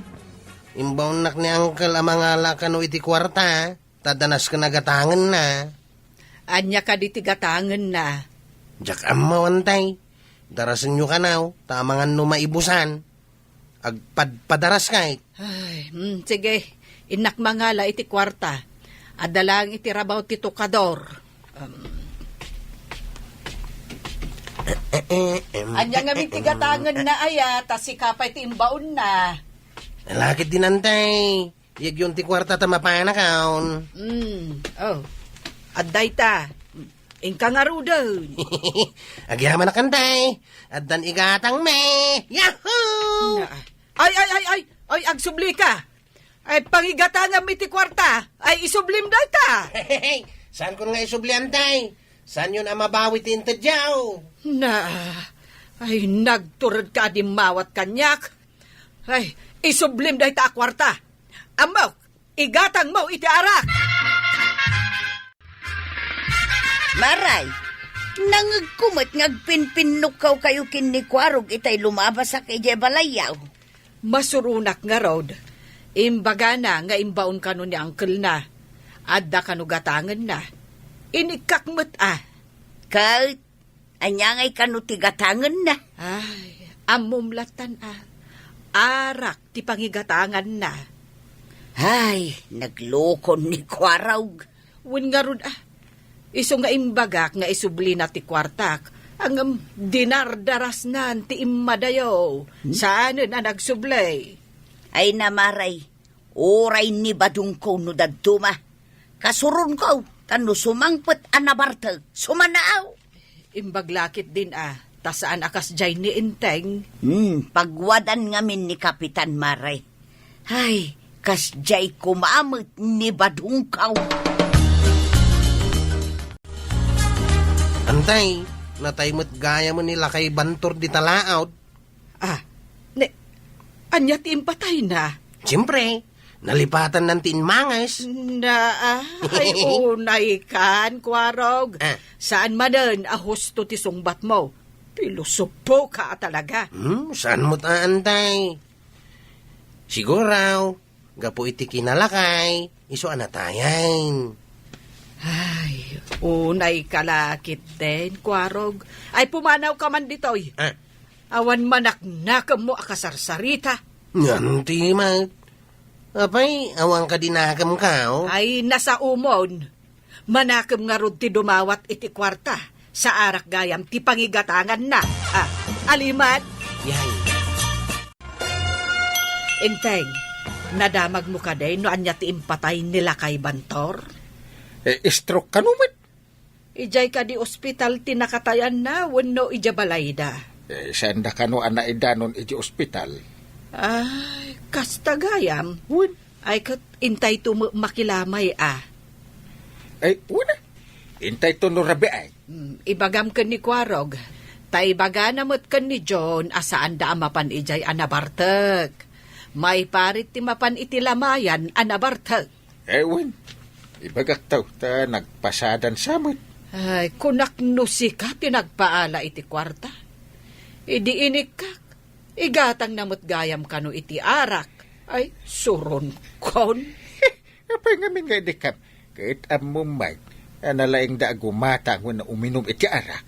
Imbaonnak ni Uncle a mangala kano iti kuarta, ta adda nasken a gatangenna. Ania kadi ti gatangenna? Diak ammo, antay. Darasenyo kano, ta amangan no maibusan. Agpadpadaras kay. Ay, hmm, sige. Innak mangala iti kuarta. Adda laeng iti rabaw ti tukador. Um. Ania ngamin ti gatangenna aya, ta sika pay ti imbaonna? Lakit din, antay. Yegyon ti kuarta ta mapanakon. Hmm, oh. Adda ita. Inka ngaruden. Agyamanak, antay. Addan igatangmi. Yahoo! Na, ay, ay, ay, ay, ay, agsubli ka. Ay, pangigatangan mi ti kuarta. Ay, isublim dayta. Saan kon nga isubli, antay? Saan yon a mabawi ti intedyaw? Na, ay, nagtured ka a dimmawat kaniak. Ay, isublim dayta a kuarta. Ammok, igatangmo iti arak. Maray, nangegko met nga agpinpinnukawkayo ken ni Kuarog itay lumabasak idiay balayyaw. Masuronak ngarud. Imbagana nga imbaon kano ni angkelna. Adda kano gatangenna. Inikkak met a. Ket, ania ngay kano ti gatangenna? Ay, ammom lattan a. Arak ti pangigatanganna. Ay, naglokon ni Kuarog. Wen ngarud a. Isu nga imbagak nga isublina ti kuartak, ngem dinardarasnan ti immadayo. Hmm? Saanen a nagsubli. Ay, na, Maray, uray ni Badongko no dadduma. Kasuronko, ta no sumangpet a nabartek, sumanaaw. Imbag lakit din a, ta saan a kasdiay ni Enteng. Hmm, pagwadan ngamin ni Kapitan, Maray. Ay, kasdiay koma met ni Badongko. Antay, natay met gayam ni Lakay Bantor di talaod. Ah, ne, ania ti impatayna? Siempre, nalipatannan ti immanges. Na, ah, ay, unay kan, Kuarog. Ah. Saan manen a husto ti sungbatmo? Pilosopo ka a talaga. Hmm, saan met a, antay? Siguro, gapu iti kinalakay, isu a natayen. Ay, unay ka lakit den, Kuarog. Ay, pumanaw ka man ditoy. Ah. Awan manaknakemmo a kasarsarita. Ngan ti met. Apay, awan ka dinakemko? Ay, nasaomon. Manakem ngarud ti dumawat iti kuarta, saarak gayam ti pangigatanganna. Ah, aliman? Yay. Enteng, nadamagmo kadi no ania ti impatay ni Lakay Bantor? Eh, stroke kano met? Idiay kadi ospital ti nakatayanna wenno idiay balayda? Eh, saanda kano a naidanon idiay ospital? Ay, kasta gayam. Wen? Ay, ket intayto met makilamay a. Ay, wen a. Intayto no rabii. Hmm, ibagam ken ni Kuarog. Ta ibagana met ken ni John a saanda a mapan idiay a nabartek. Maiparit ti mapan iti Lamayan a nabartek. Eh, wen. Ibagak taw, ta nagpasadan sa met. Ay, kunak no sika ti nagpaala iti kuarta. Idi inikkak, igatangna met gayam kano iti arak. Ay, suronkon. Apay ngamin nga idi kam, ket ammom met a nalaingda a gumatang wenno uminum iti arak.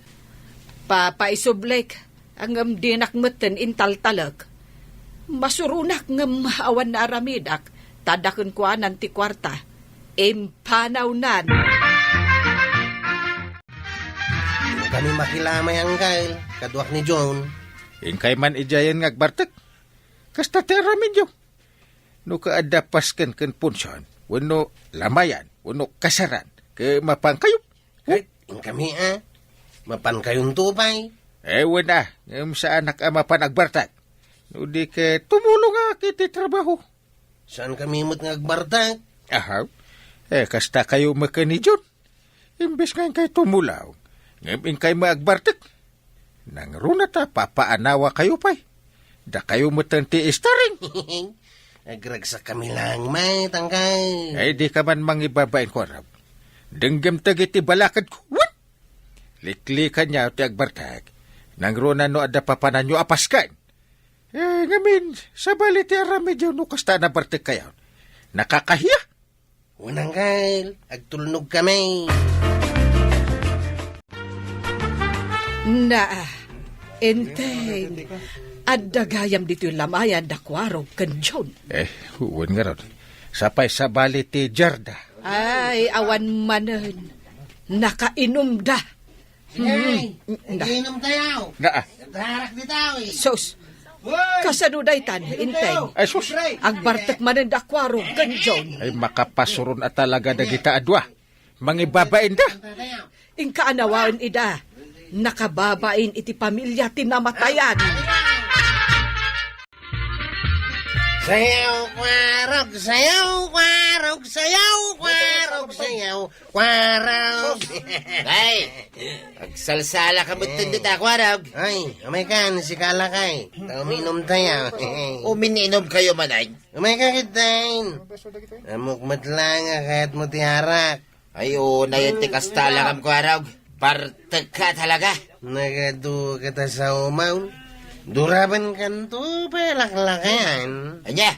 Papaisublik, ngem dinak metten intaltalek. Masuronak ngem awan naaramidak, ta adda kenkuanan ti kuarta. Impanawnan. Kami makilamay, Angkel, kaduak ni John. Inkay man idiayen nga agbartek? Kasta ti aramidyo. No kaadda pasken ken punsion, wenno lamayan, wenno kasaran, ket mapankayo. Ket inkami a, mapankayonto pay. Eh, wen a, ngem saanak a mapan agbartek. No di ket tumulongak iti trabaho. Saan kami met nga agbartek? Aha. Eh, kasta kayo met ken ni John. Imbes nga inkay tumulong, ngem inkay met agbartek. Nangruna ta papaanawa kayo pay. Dakayo metten ti istaring. Agragsak kami lang, met, angkel. Ay, di ka man mangibabain, Kuarog. Denggem dagiti balakadko. What? Liklikanyo ti agbartek. Nangruna no adda papananyo a pasken. Eh, ngamin, sabali ti aramidyo no kasta a nabartek kayo. Nakakahiya. Wen, angkel, agtulnog kami. Na, Enteng, adda gayam ditoy lamayan da Kuarog ken John. Eh, wen ngarud. Sapay sabali ti jarda. Ay, awan manen. Nakainumda. Hey, Hmm. Nagiinom tayo. Naa. Nagdarak di tayo eh. Sus, Hoy! Kasano daytan, Enteng? Ay, sus! Agbartek manen da Kuarog ken John. Ay, makapasuron a talaga dagita a dua. Mangibabain da. Inka anawaen ida. Nakababain iti pamilya ti namatayan. Sayaw, Kuarog, sayaw, Kuarog, sayaw, Kuarog, sayaw, Kuarog. Ay, agsalsala ka met dita, Kuarog. Ay, amay kan, si Kalakay. Ta uminom tayo. Umininom kayo man, ay? Amay ka, kitain. Amok met lang, a kayat mo ti arak. Ay, oo, na yan ti kasta lang, Kuarog. Bartek ka talaga. Nagadu kita sa umaw. Duraban kanto, pelaklakayan. Anya?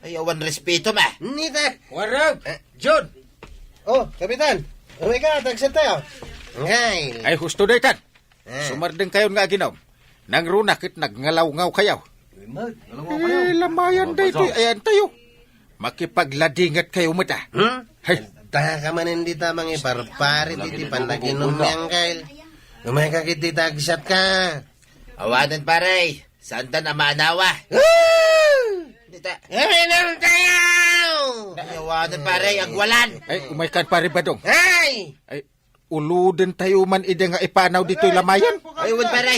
Ay, awan respeto, ma. Nita. Warag! Eh. John! Oh, Kapitan. Umay ka, tagsa tayo. Ngay. Ay, husto daytan. Eh. Sumardeng kayon nga aginom. Nangruna ket nagngalawngawkayo. Eh, lamayan daytoy ayantayo. Makipagladingetkayo met a. Hmm? Hay. Adda ka manen dita mangiparparit iti panaginum, Angkel. Umay ka ket dita agsat ka. Awanen, pare. Saantan a maanawa? Ah! Dita. Uminom tayo! Ay, awanen, pare. Agwalan. Ay, umay kan, pare Badong. Ay! Ay, ulodentayo man idi nga ipanaw ditoy lamayan. Ay, wen, pare.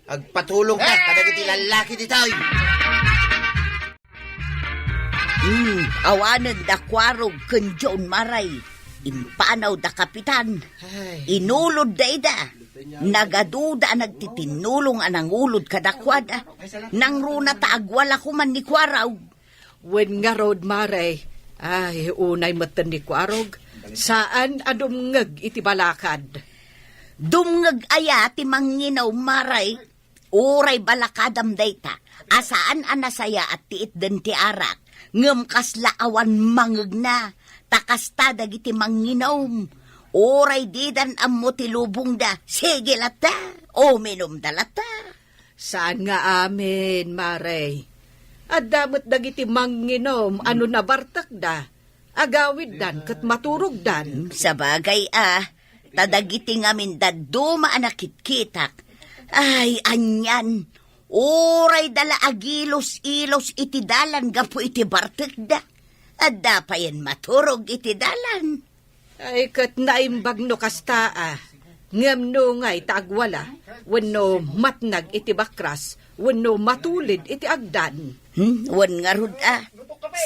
Agpatulong ta kadagiti lallaki ditoy. Hmm, awanen da Kuarog ken John, maray. Impanaw da Kapitan. Ay. Inulod da ida. Nagaduda a nagtitinnulong a nangulod kadakuada. Nangruna ta agwala koman ni Kuarog. Wen ngarud, mare, ay, unay metten ni Kuarog, saan a dumngeg iti balakad. Dumngeg aya ti manginum, mare? Uray balakadam dayta, a saan a nasayaat ti itden ti arak, ngem kasla awan mangngegna, ta kasta dagiti manginum. Uray didan ammo ti lubongda, sige latta, uminumda latta. Saan nga amin, mare. Adda met dagiti manginum a no nabartekda, agawiddan ket maturogdan. Sabagay a, ta dagiti ngamin dadduma a nakitkitak, ay, anian, Uray da la agilus-ilus iti dalan gapu iti bartekda. Adda payen maturog iti dalan. Ay, ket naimbag no kasta, a. Ngem no ngay ta agwala, wenno matnag iti bakras, wenno matulid iti agdan. Hmm, wen ngarud, a.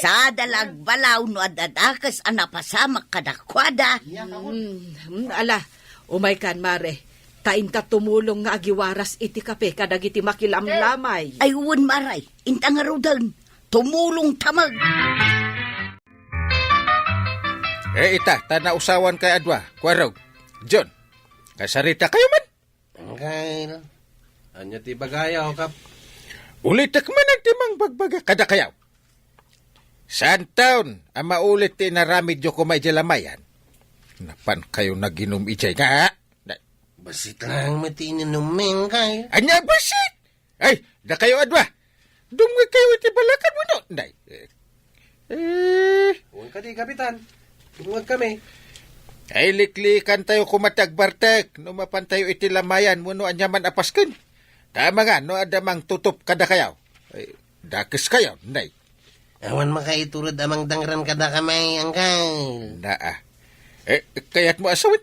Sada la agbalaw no adda dakes a napasamak kadakuada. Hmm, hmm, ala, umaykan, mare. Ta inta tumulong nga agiwaras iti kape kadagiti makilamlamay. Ay, wen, mare. Inta ngaruden. Tumulong ta met. Eh, ita, ta nausawan kay adua, Kuarog. John, kasarita kayo man? Angkel, ania ti ibagayo, Kap? Ulitek man ti mangbagbaga kada kayaw. Saan taon a maulit ti inaramidyo koma idiay lamayan? Napan kayo naginum idiay nga? Bassit lang met ti ininummi, Angkel. Ania bassit? Ay, dakayo adua. Dumngeg kayo iti balakad wenno, nay. Eh. Eh. Wen kadi, Kapitan. Dumngeg kami. Ay, liklikan tayo koma ti agbartek no mapan tayo iti lamayan wenno ania man a pasken. Ta amangan no adda mangtutop kada kayo. Ay, dakes kayo, nay. Awan makaitured a mangdangran kada kamay, Angkel. Naa. Eh, kayat mo a sawen?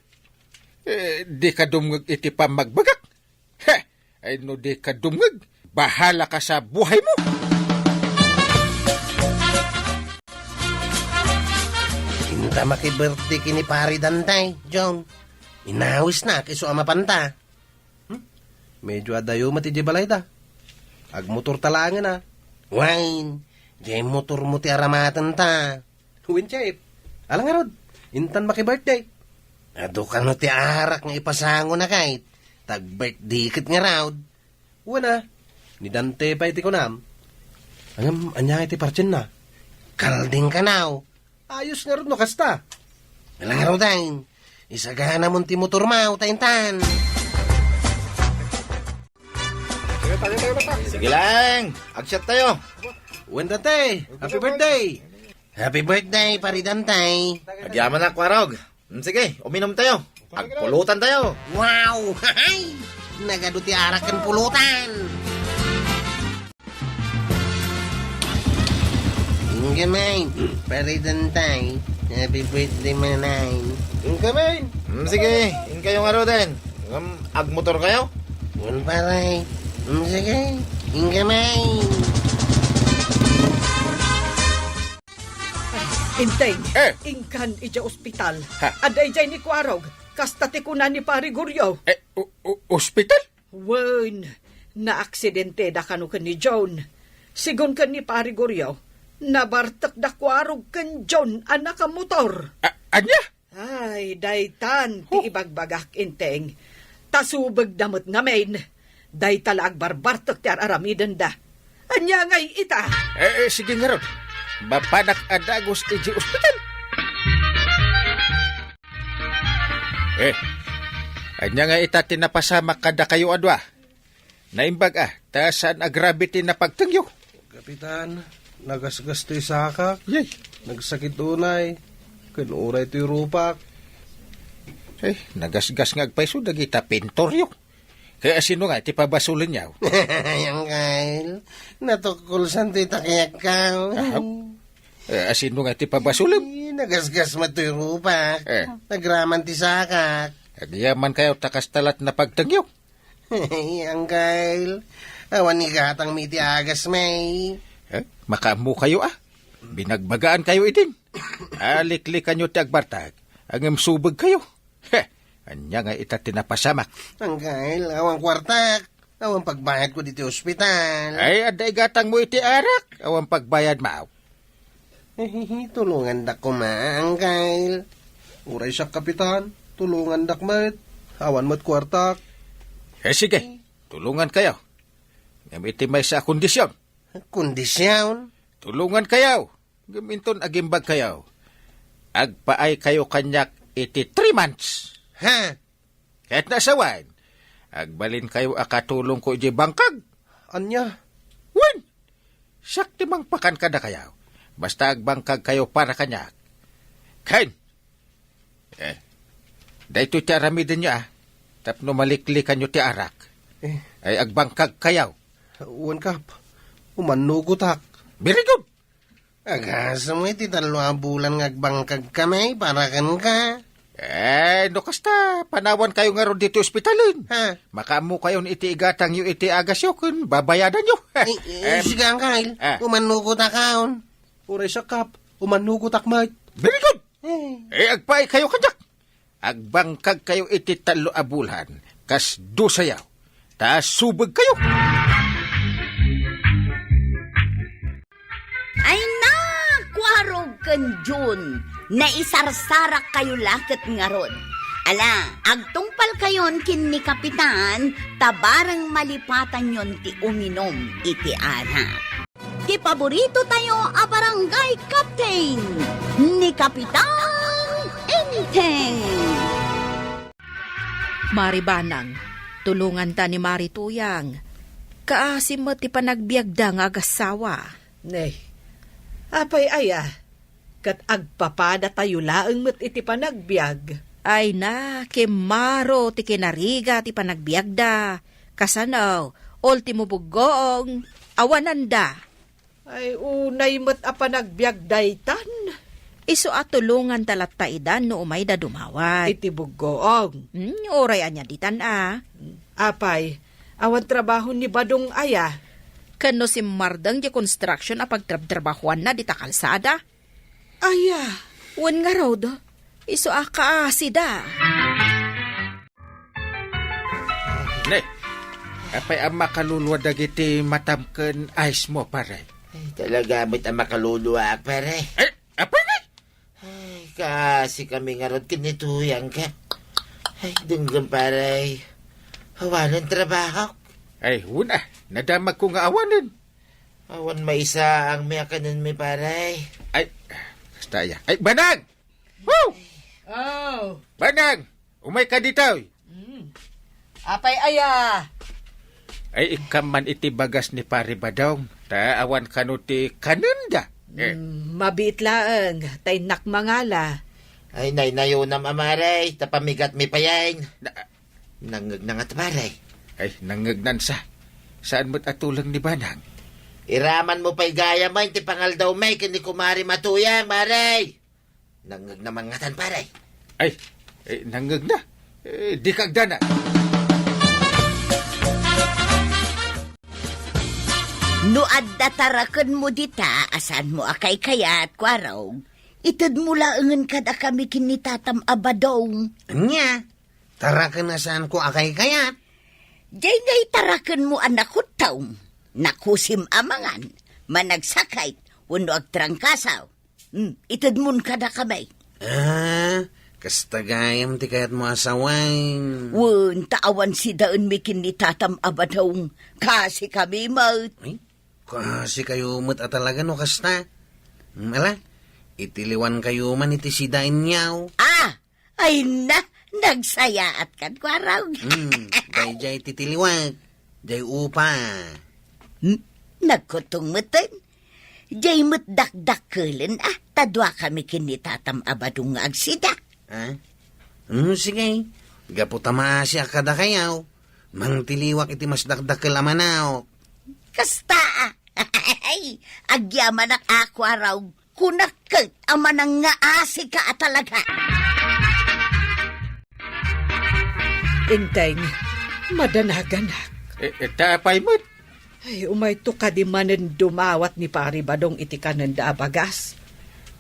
Eh, di ka dumngeg iti pammagbagak? He! Ay no di ka dumngeg, bahala ka sa buhay mo! Inta makibirthday kini Pari Dantay, John. Inawisna, kiso a mapanta. Hmm? Medyo adayo met iti balayda. Agmotor ta laengen, a. Wen, diay motor mo ti aramatenta. Wen, Chief. Ala ngarud, intan makibirthday. Adu kano ti arak nga ipasangona kayt, ta agbirthday ket ngarud. Wen a, ni Dante pay ti kunam. Ngem, ania ngay ti partienna? Kalding kanaw. Ayos ngarud no kasta. Ala ngaruden, isaganamon ti motor mo, ta intan. Sige, tayo, tayo, bata. Sige lang, agsiat tayo. Wen, Dante, happy birthday. Happy birthday, Pari Dantay. Agyaman a, Kuarog. Mm, sige, uminom tayo. Agpulutan tayo. Wow! Hay! Nagadu ti arak ken pulutan. Inka, May. Pari Dantay. Happy birthday, Manay. Inka, May. Mm, sige, inkayo ngaruden. Ngem, agmotor kayo? Wen, pare. Mm, sige. Inka, May. Inteng, eh, inkan idiay ospital. Ha? Adda idiay ni Kuarog, kasta ti kuna ni Pari Goryo. Eh, o-, o-, ospital? Wen, naaksidenteda kano ken ni John. Sigun ken ni Pari Goryo, nabartek da Kuarog ken John a nakamotor. A-, ania? Ay, daytan ti, huh, ibagbagak, Inteng. Ta subegda met ngamin. Dayta la agbarbartek ti ar-aramidenda. Ania ngay ita? Eh, eh, sige ngarud. Mapanak a dagus idiay ospital. Eh, ania ngay ita ti napasamak kadakayo a dua? Naimbag a, ta saan a grabe ti napagtengyo. Kapitan, nagasgas toy sakak. Yay. Nagsakit unay. Ken uray toy rupak. Eh, nagasgas nga agpayso dagita pintoryo. Kaya asino nga ti pabasolenyo? Ay, Angkel, natukkolsan toy takayagkaw. Ahap. Eh, asino nga ti pabasolem? Eh, nagasgas met toy rupak. Eh. Nagraman ti sakak. Agyaman kayo ta kasta la ti napagtengyo. Hey, Angkel, awan igatang mi iti agas, may. Eh, makaammo kayo, a. Binagbagaan kayo idin. Aliklikanyo ti agbartek. Ngem subeg kayo. He, ania nga ita ti napasamak? Angkel, awan kuartak. Awan pagbayad ko diti ospital. Ay, adda igatang mo iti arak. Awan pagbayad mo. Eh, tulungandak koma, Angkel. Uray siak, Kapitan, tulungandak met. Awan met kuartak. Eh, sige, tulungan kayo. Ngem iti maysa a kondisyon. Kondisyon? Tulungan kayo. Ngem inton agimbag kayo, agpaay kayo kaniak iti three months. Ha? Ket no asawen, agbalin kayo a katulong ko idiay bangkag. Ania? Wen, siak ti mangpakan kada kayo. Basta agbangkag kayo para kaniak. Ken, eh, daytoy ti aramidenyo, a, tapno maliklikanyo ti arak. Eh. Ay agbangkag kayo. Wen, Kap. Umannugotak. Very good. Agasem iti tallo a bulan nga agbangkagkami para kenka. Eh, no kasta, panawankayo ngarud ditoy ospitalen. Ha? Makaammokayon iti igatangyo iti agasyo ken babayadanyo. Eh, eh, Em, sige, Uncle. Ah. Umannugotak, Kap. Uray sa, Kap. Umannugotak met. Very good. Eh. Eh, agpaaykayo kadiak. Agbangkagkayo iti tallo a bulan, kas dusayo, ta subegkayo. Ay na, Kuarog ken Jun, naisarsarakkayo la ket ngarud. Ala, agtungpalkayon ken ni Kapitan, ta bareng malipatanyon ti uminom iti arak. Ti paborito tayo a barangay captain, ni Kapitan Enteng. Mari Banang, tulonganta ni Mari Tuyang. Kaasi met ti panagbiagda nga agassawa. Ne, apay aya, ket agpapadatayo laeng met iti panagbiag. Ay na, kimmaro ti kinarigat ti panagbiagda. Kasano, ultimo buggoong, awananda. Ay, unay met a panagbiag daytan. Isu a tulonganta latta ida no umayda dumawat. Iti buggoong. Hmm, uray ania ditan a. Apay, awan trabaho ni Badong aya? Ken no simmardeng di construction a pagtrabtrabahoanna dita kalsada? Aya? Wen ngarud, isu a kaasida. Ne, apay a makalulua dagiti matam ken ayes mo, pare? Ay, talaga met a makaluluaak, pare. Eh, apay ne? Ay, kaasi kami ngarud ken ni Tuyang ka. Ay, denggem, pare. Awanen trabahok. Ay, una, nadamagko nga awanen. Awan maisaang mi a kanenmi, pare. Ay, kasta aya. Ay, Banang! Woo! Oh. Banang! Umayka ditoy! Mm. Apay aya? Ay, ikkan man iti bagas ni Pari Badong, ta awan kano ti kanenda. Eh. Mm, mabiit laeng, ta innak mangala. Ay, naynayonam a, mare, ta pamigatmi payen. Na- Nangngegna nga, pare. Ay, nangngegnan sa. Saan met a tuleng ni Banang? Iraman mo pay gayam ti pangaldawmi ken ni Kumari Matuyang, mare. Nangngegna man ngatan, pare. Ay, eh, nangngegna. Eh, di kagdana. No adda tarakenmo dita a saanmo a kaykayat, Kuarog, itedmo laengen kadakami ken ni Tatam a Badong. Ania? Taraken a saanko a kaykayat? Diay ngay tarakenmo a nakuttom, nakusim a mangan, managsakit, wenno agtrangkaso. Hmm, itedmon kadakami. Ah, kasta gayam ti kayatmo a sawen. Wen, ta awan sidaenmi ken ni Tatam a Badong. Kaasi kami met. Ay, kaasi kayo met a talaga no kasta. Hmm, ala, itiliwan kayo man iti sidaenyo. Ah! Ay na, nagsayaat kan, Kuarog. Hmm, daydiay ti tiliwak. Diay upa. Hmm, nagkutong meten. Diay met dakdakkelen, ah, ta dua kami ken ni Tatam a Badong nga agsida. Ah? Hmm, sige. Gapu ta maasi a kadakayo, mangtiliwak iti mas dakdakkel a manok. Kasta, ah. Ay, agyamanak a, Kuarog. Kunak ket a manangngaasika a talaga. Enteng, madanaganak. Eh, eh, ta apay met? Ay, umayto kadi manen dumawat ni Pari Badong iti kanenda a bagas.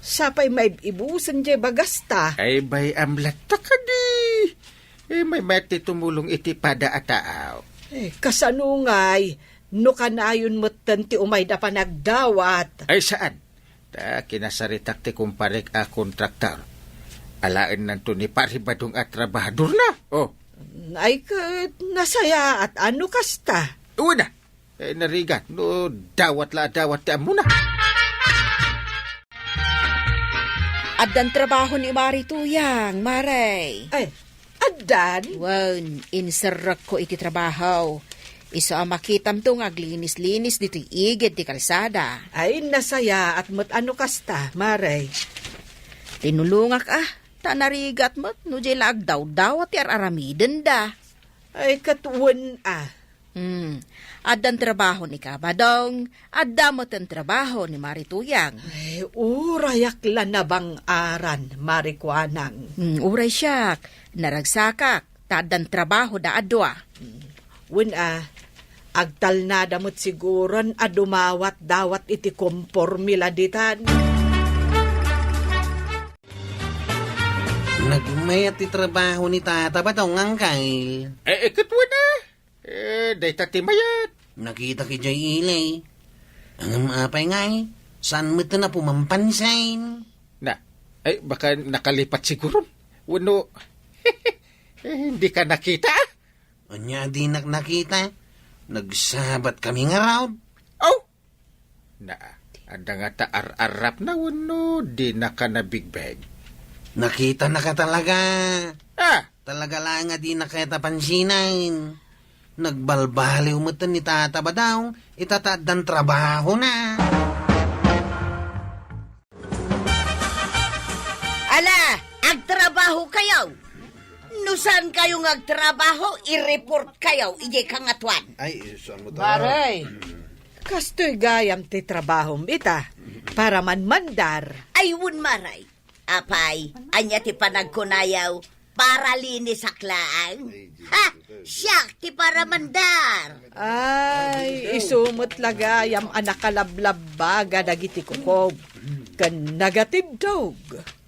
Sapay maib-ibusen diay bagasta. Ay, bay-am latta kadi. Eh, may mati tumulong iti pada a tao. Eh, kasano ngay? No kanayon metten ti umayda panagdawat. Ay, saan? Ta kinasaritak ti kumparek a kontraktor. Alaennanto ni Pari Badong a trabahadorna. Oh. Ay, ket nasayaat a no kasta. Una, eh, narigat no dawat la a dawat ti ammona. Addan trabaho ni Mari Tuyang, Mare. Ay, addan? Wen, inserrekko iti trabaho. Isu a makitamto nga aglinis-linis ditoy igid ti kalsada. Ay, nasayaat met a no kasta, Mare. Tinulongak a, ta narigat met no diay la agdawdawat ti ar-aramidenda. Ay, ket wen a. Hmm. Addan trabaho ni Kabadong, adda metten trabaho ni Mari Tuyang. Ay, urayak la nabang-aran, Mari Kuanang. Hmm, uray siak, naragsakak, ta addan trabaho da a dua. Hmm. Wen a, agtalnada met siguron a dumawat-dawat iti kompormi la ditan. Nagmayat ti trabaho ni Tata Badong, Angkel. Eh, eh, ket wen a. Eh, dayta ti mayat. Nakitak idiay ili. Ngem apay ngay, saan met a pumampansin? Na, ay, baka nakalipat siguron. Wenno, eh, hindi ka nakita, ah? Ania a dinak nakita? Nagsabat kami ngarud. Oh! Na, adda ngata ar-arrapna wenno dinaka nabigbeg? Nakitanaka talaga. Ah! Talaga laeng a dinaka pansinen. Nagbalbaliw metten ni Tata Badong, ita ta addan trabahona. Ala, agtrabaho kayo. No saan kayo nga agtrabaho, i-report kayo idiay kangatoan. Ay, saan mo ta? Maray. Kastoy gayam ti trabahom ita, para manmandar. Ay, wen, Maray. Apay, ania ti panagkunayaw, paralinisak laeng? Ay, ha? Siak ti paramandar. Ay, isu met la gayam a nakalablabbaga dagiti kukob ken nagatibdog.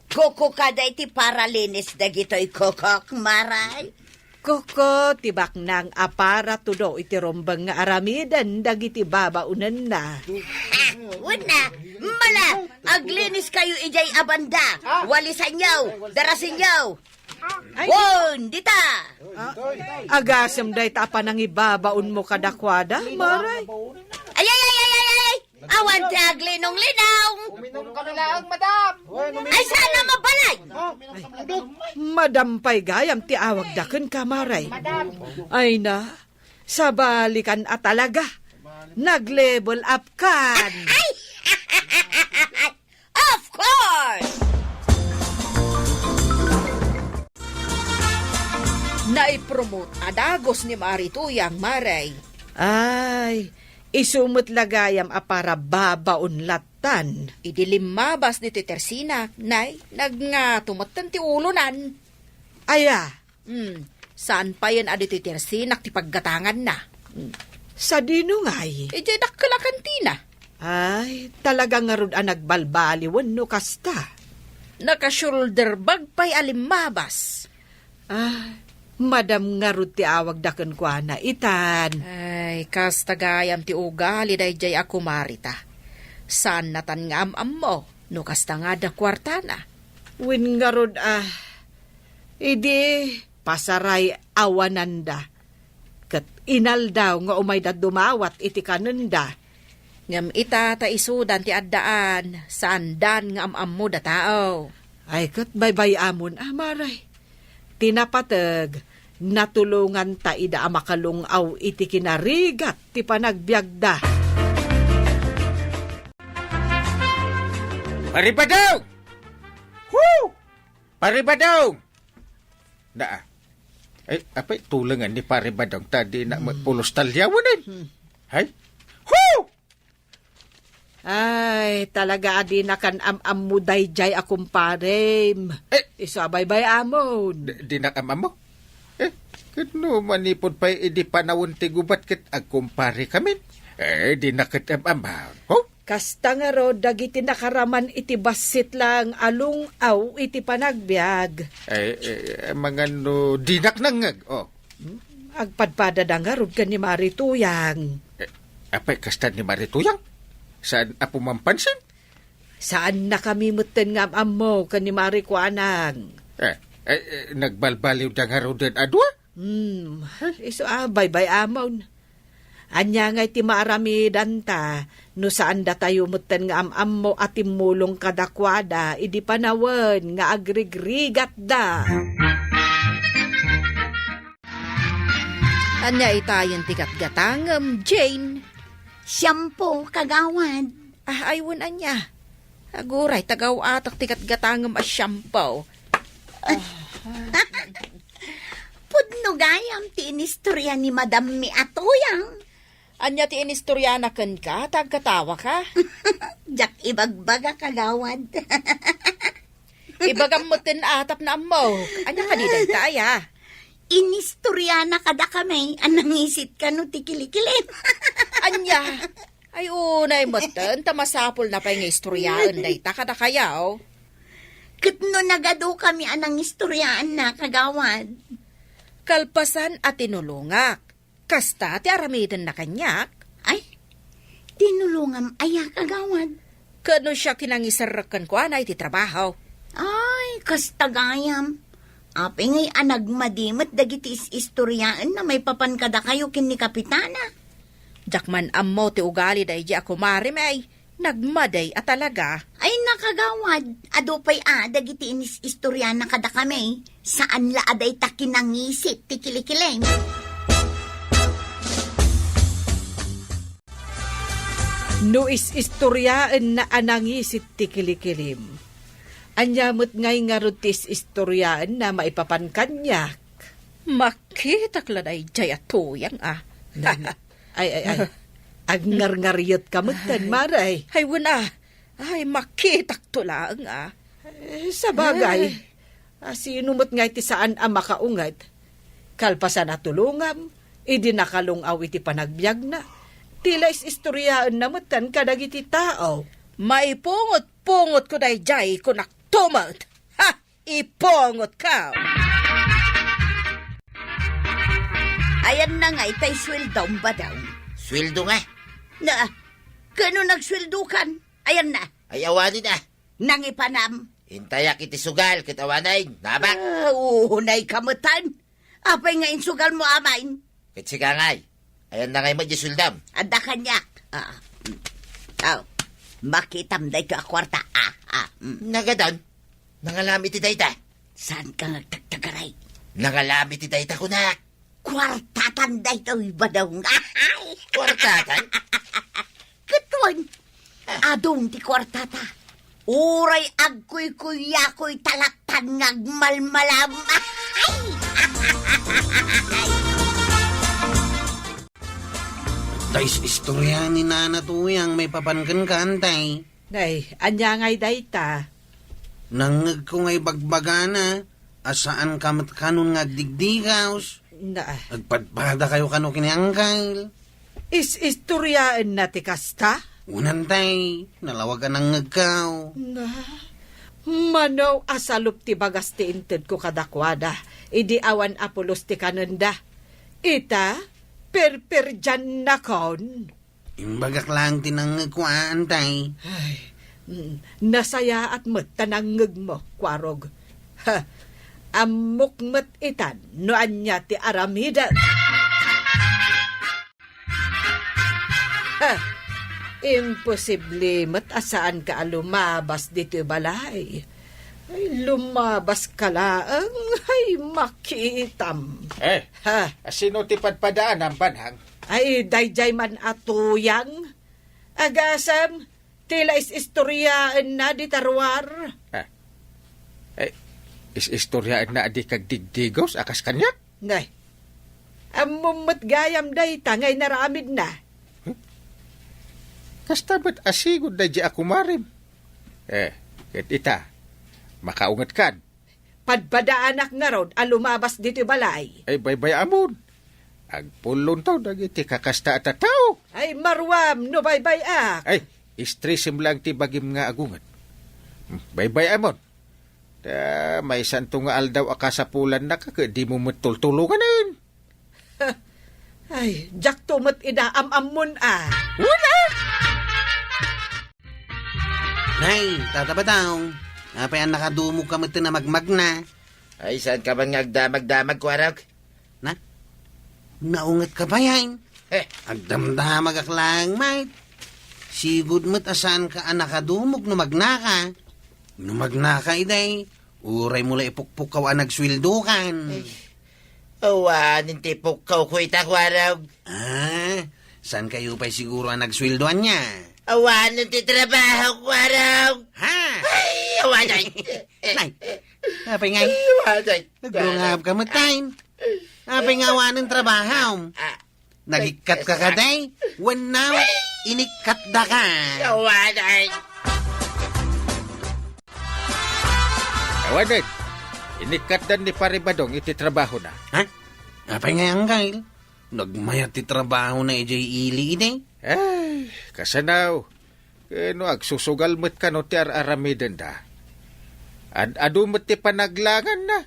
Kuko kada iti paralinis dagitoy kukok, Maray? Kuko ti baknang a para tudo iti rumbeng nga aramiden dagiti babaonenna. Ha! Wen a, mala, aglinis kayo idiay a banda. Walisanyo, darasinyo. Ay, wen, dita! Ah, agasem dayta a panangibabaonmo kadakuada, Maray? Ay, ay, ay, ay, ay, ay! Awan ti aglinong-linong! Uminom ka na lang, madam! Ay, sana mabalay! Madam pay gayam ti awagda kenka, Maray. Ay na, sabalikan a talaga. Nag-level up kan. Ay! Of course! Naipromote a dagus ni Mari Tuyang, Maray. Ay, isu met la gayam a para babaon lattan. Idi limmabas ditoy tersinak, nay, nagngato metten ti ulonan. Aya, Hmm, saan payen a ditoy tersinak ti paggatanganna. Hmm. Sadino ngay? Idiay dakkel a kantina. Ay, talaga ngarud a nagbalbaliwen no kasta. Naka-shoulder bag pay a limmabas. Ah, madam ngarud ti awagda kenkuana itan. Ay, kasta gayam ti ugali daydiay a kumarita. Saannatan nga am-ammo no kasta nga adda kuartana. Wen ngarud a, idi pasaray awananda, ket inaldaw nga umayda dumawat iti kanenda. Ngem ita ta isudan ti addaan, saandan nga am-ammo da tao. Ay, ket baybay-amon a, Maray. Ti napateg, natulonganta ida a makalung-aw iti kinarigat ti panagbiagda. Paribadaw! Woo! Paribadaw! Naa. Ay, apay, tulengan ni Paribadaw, ta di na Hmm. pulos talyawan, eh. Hmm. Hay? Woo! Ay, talaga a dinakan am-ammo daydiay a kumparem. Eh. Isu a baybay-amon. Di, dinak am-ammo? Eh, ket no manipud pay idi panawen ti gubat ket agkumpare kamin. Eh, dinak ket am-ammo. Oh? Kasta ngarud dagiti nakaraman iti bassit laeng a lung-aw iti panagbiag. Eh, eh, mangan no dinak nangngeg, oh. Hmm? Agpadpadada ngarud ken ni Mari Tuyang. Eh, apay kasta ni Mari Tuyang? Saan a pumampansin? Saannakami metten nga am-ammo ken ni Mari Kuanang. Eh, eh, eh, nagbalbaliwda ngaruden a dua? Hmm, isu a baybay-amon. Ania ngay ti maaramidanta no saan datayo metten nga am-ammo a timmulong kadakuada idi panawen nga agrigrigatda? Ania itayen ti gatgatangem, Jane? Shampoo, kagawad. Ah, ay, wen ania. Aguray, tagaw-atak ti gatgatangem a shampoo. Ah. Pudno gayam ti inistorya ni Madam mi a tuyang. Ania ti inistoriana kenka, ta agkatawaka? Diak ibagbaga, kagawad. Ibagam metten a tapno ammok. Ania kadi dayta, aya? Inistoriana kadakami a nangisit kano ti kilikilim. Ania? Ay, unay metten, ta masapulna pay nga istoriaen dayta kadakayo. Ket no nagadukami a nangistoriaenna, kagawad. Kalpasan a tinulongak, kasta ti aramidenna kaniak. Ay, tinulongam aya, kagawad? Ket no siak ti nangiserrek kenkuana iti trabaho. Ay, kasta gayam. Apay ngay a nagmadi met dagiti is-istoriaenna maipapan kadakayo ken ni Kapitana? Diak man ammo ti ugali daydi a kumarem, ay. Nagmadi a talaga. Ay, nakagawad, adu pay a dagiti inis-istoriana kadakami. Saan la a dayta kinangisit ti kilikilim. No is-istoriaenna a nangisit ti kilikilim, ania met ngay ngarud ti is-istoriaenna maipapan kaniak? Makitak la daydiay a tuyang, a. Ay, ay, ay. Agngarngarietka metten, Mare. Ay, wen a. Ay, makitakto laeng, a. Eh, sabagay. Ay. A, sino met ngay ti saan a makaunget? Kalpasan a tulongam, idi nakalung-aw iti panagbiagna, ti la is-istoriaenna metten kadagiti tao. Maipungotpungotko daydiay, kunakto met. Ha! Ipungotko! Ayanna ngay tay sueldom, Badong? Sueldo nga? Na, kano nagsueldokan? Ayanna. Ay, awanen a. Nangipanam. Intayak iti sugal ket awanen, nabak. Ah, unayka metten. Apay nga insugalmo, amay? Ket sika ngay, ayanna ngay met diay sueldom? Adda kaniak. Ah, mm. Aw, makitam daytoy a kuarta. Ah, ah, mm. Nagadan? Nangalam iti dayta? Saanka nga agtagtagaray? Nangalam iti dayta, kunak. Kuartatan daytoy, Badong. Kuartatan? Ket wen, adun ti kuartata. Uray agkuykuyakoy talaktan nga agmalmalam. Tay is-istorya ni Nana Tuyang maipapan kenka, Antay. Nay, ania ngay dayta? Nangngegko nga ibagbagana a saanka met kanon nga agdigdigaws. Na. Agpadpadakayo kano ken ni Angkel. Is-istoriaenna ti kasta? Wen, Antay, nalawag a nangngegko. Na, mano a salup ti bagas ti intedko kadakuada, idi awan a pulos ti kanenda. Ita, perperdiannakon. Imbagak laeng ti nangngegko, a, Antay. Ay, mm, nasayaat met ta nangngegmo, Kuarog. Ha, ammok met itan no ania ti aramidek. Ha, imposible met a saanka a lumabas ditoy balay. Ay, lumabaska laeng, ay, makitam. Eh, ha? Sino ti padpadaanam, Banhang? Ay, daydiay man a Tuyang. Agasem, ti la is-istoriaenna dita ruar. Ah. Eh, is-istoriaenna a di kagdigdigaws a kas kaniak? Nay, ammom met gayam dayta nga inaramidna. Hmm? Kasta met a sigud daydiay a kumarem. Eh, ket ita, makaungetkan. Padpadaanak ngarud a lumabas ditoy balay. Ay, baybay-amon. Agpullonto dagiti kakasta a tattao. Ay, maruam no baybay-ak. Ay, istresem laeng ti bagim nga agunget. Hmm, baybay-amon. Ta, maysanto nga aldaw a kasapulanna ka ket dimo met tultulonganen. Ay, diakto met ida am-ammon a. Wala! Nay, Tata Batang, apay a nakadumogka met a magmagna? Ay, saanka man nga agdamagdamag, Kuarog? Na? Naungetka pay, ay? Eh. Agdamdamagak laeng, mait. Sigud met a saanka a nakadumog no magnaka. No magnaka, iday, uray mo la ipukpukkaw a nagsueldokan. Eh. Awanen ti pukkawko ita, Kuarog. Ah, saankayo pay siguro a nagsueldo ania? Awanen ti trabaho, Kuarog. Ha? Ay, awanen. Nay, apay ngay? Ay, awanen. Nagrungabka met, tay. Apay nga awanen trabahom? Ah, nagikkat ka kadi? Wenno, inikkat da ka? Awan ay. Awanen, inikkat da ni Pare Badong iti trabahona. Ha? Apay nga, Angkel? Nagmayat ti trabahona idiay ili idi? Ay, kasano? Ken no agsusugal met kano ti ar-aramidenda. Ad-adu met ti panaglanganna.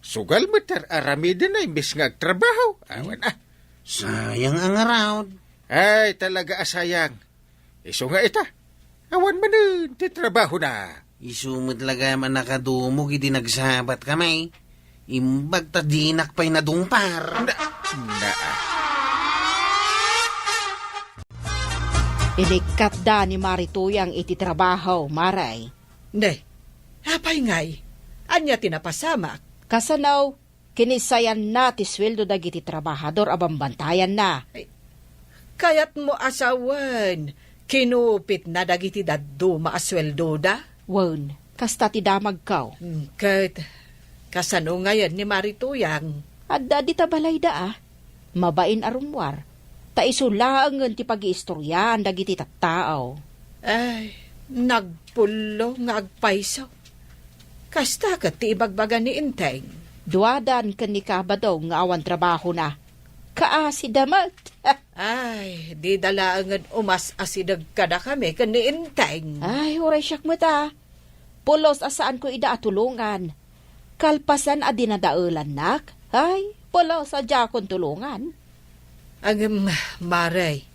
Sugal met ti ar-aramidenna imbes nga agtrabaho. Awan, ah. Sayang a ngarud. Ay, talaga a sayang. Isu nga ita, awan manen ti trabahona. Isu met la gayam a nakadumog idi nagsabat kami. Imbag ta dinak pay nadungpar. Na, na. Inikkatda ni Mari Tuyang iti trabaho, Mare. Ne, apay ngay? Ania ti napasamak? Kasano? Kinisayanna ti sueldo dagiti trabahador a bambantayanna. Ay, kayatmo a sawen, kinupitna dagiti dadduma a sueldoda? Wen, kasta ti damagko. Hmm, ket kasano ngayen ni Mari Tuyang? Adda dita balayda, a. Mabain a rummuar. Ta isu laengen ti pagiistoriaan dagiti tattao. Ay, nagpullo nga agpayso. Kasta ket ti ibagbaga ni Enteng. Duadan ken ni Kabadong nga awan trabahona. Kaasida met. Ay, dida laengen umas-asideg kadakami ken ni Enteng. Ay, uray siak met, a. Pulos a saanko ida a tulongan. Kalpasan a dinadaelannak, ay, pulos a diakon tulongan. Ngem, Mare,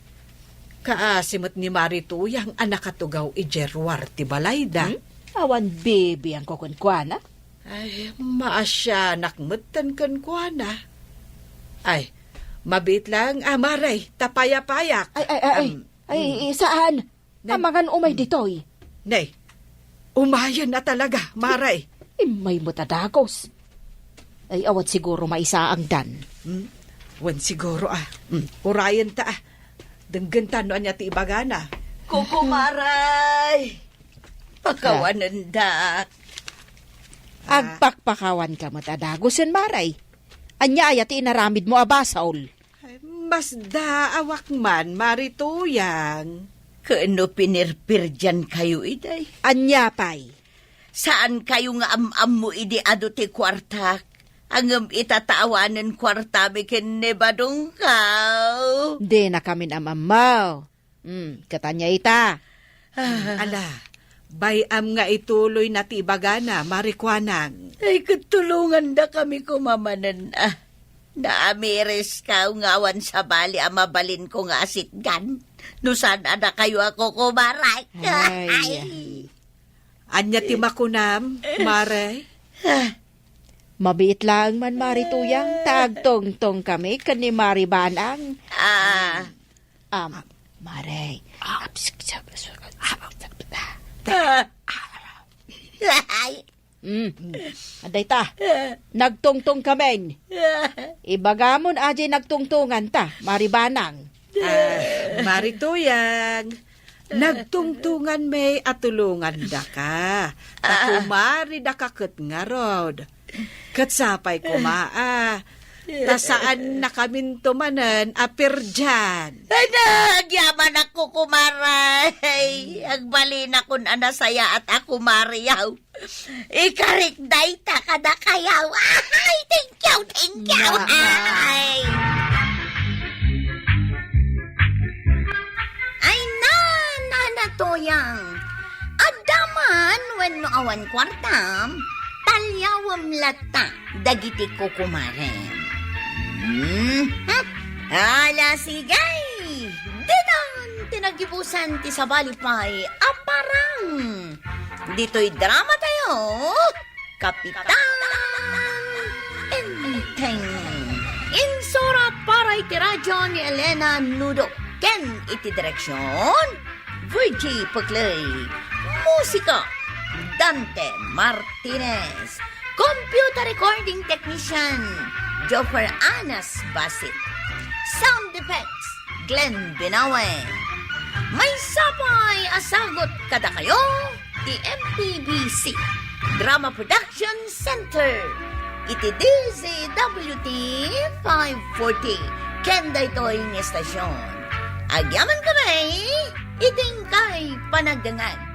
kaasi met ni Mari Tuyang a nakatugaw idiay ruar ti balayda. Hmm? Awan bibiangko kenkuana? Ay, maasianak metten kenkuana. Ay, mabiit laeng a, Mare, ta payapayak. Ay, ay, ay, ay. Am, ay, mm. Saan? Nay, amangan umay ditoy. Nay, umayen a talaga, Mare. Immay met a dagus. Ay, awan siguro maisaangdan. Hmm? Wen siguro, a. Hmm. Urayen ta, a. Denggen ta no ania ti ibagana. Kukumaray! Pakawanendak. Ah. Agpakpakawan ka met a dagusen, Mare. Ania aya ti inaramidmo a basol? Ay, masdaawak man, Mari Tuyang. Ken no pinirpirdiankayo idiay? Ania pay? Saankayo nga am-ammo idi adu ti kuartak? Ngem ita ta awanen kuartami ken ni Badongko. Dinakamin am-ammo. Hmm, ket ania ita? Ah. Ala, bay-am nga ituloyna ti ibagana, Mari Kuanang. Ay, ket tulongandakami koma manen, a. Naamiriskayo nga awan sabali a mabalinko nga asitgan. No saan a dakayo a kukumaray. Ay. Ay. Ania ti makunam, Mare? Ah. Mabiit laeng man, Mari Tuyang, ta agtungtongkami ken ni Mari Banang. Ah. Am, Mare. Ah. Ay. Mm. Adda ita. Nagtungtongkamin. Ibagamon a diay nagtungtonganta, Mari Banang. Ah, Mari Tuyang, nagtungtonganmi a tulongandaka. Ta kumaridaka ket ngarud. Ket sapay koma, a. Ta saannakaminto manen a pirdian. Ay, nagyamanak, kukumaray. Agbalinakon a nasayaat a kumariyaw. Ikarik dayta kadakayaw. Ay, thank you, thank you. Na, na. Ay. Ay, na, Nana Toyang. Adda man wenno awan kuartam, paliawem latta dagiti kukumarem. Hmm? Ala, sige! Ditan ti nagibusan ti sabali pay a parang. Ditoy drama tayo, Kapitan Enteng. Insurat para iti radyo ni Elena Nudo ken iti direksyon, Virgie Peclay. Musika, Dante Martinez. Computer recording technician, Joffer Anas Basit. Sound effects, Glenn Binawe. Maysa pay a sagut kadakayo ti M P B C Drama Production Center iti D Z W T Five forty, ken daytoy nga estasion. Agyaman kami, iti inkay panagdengngeg.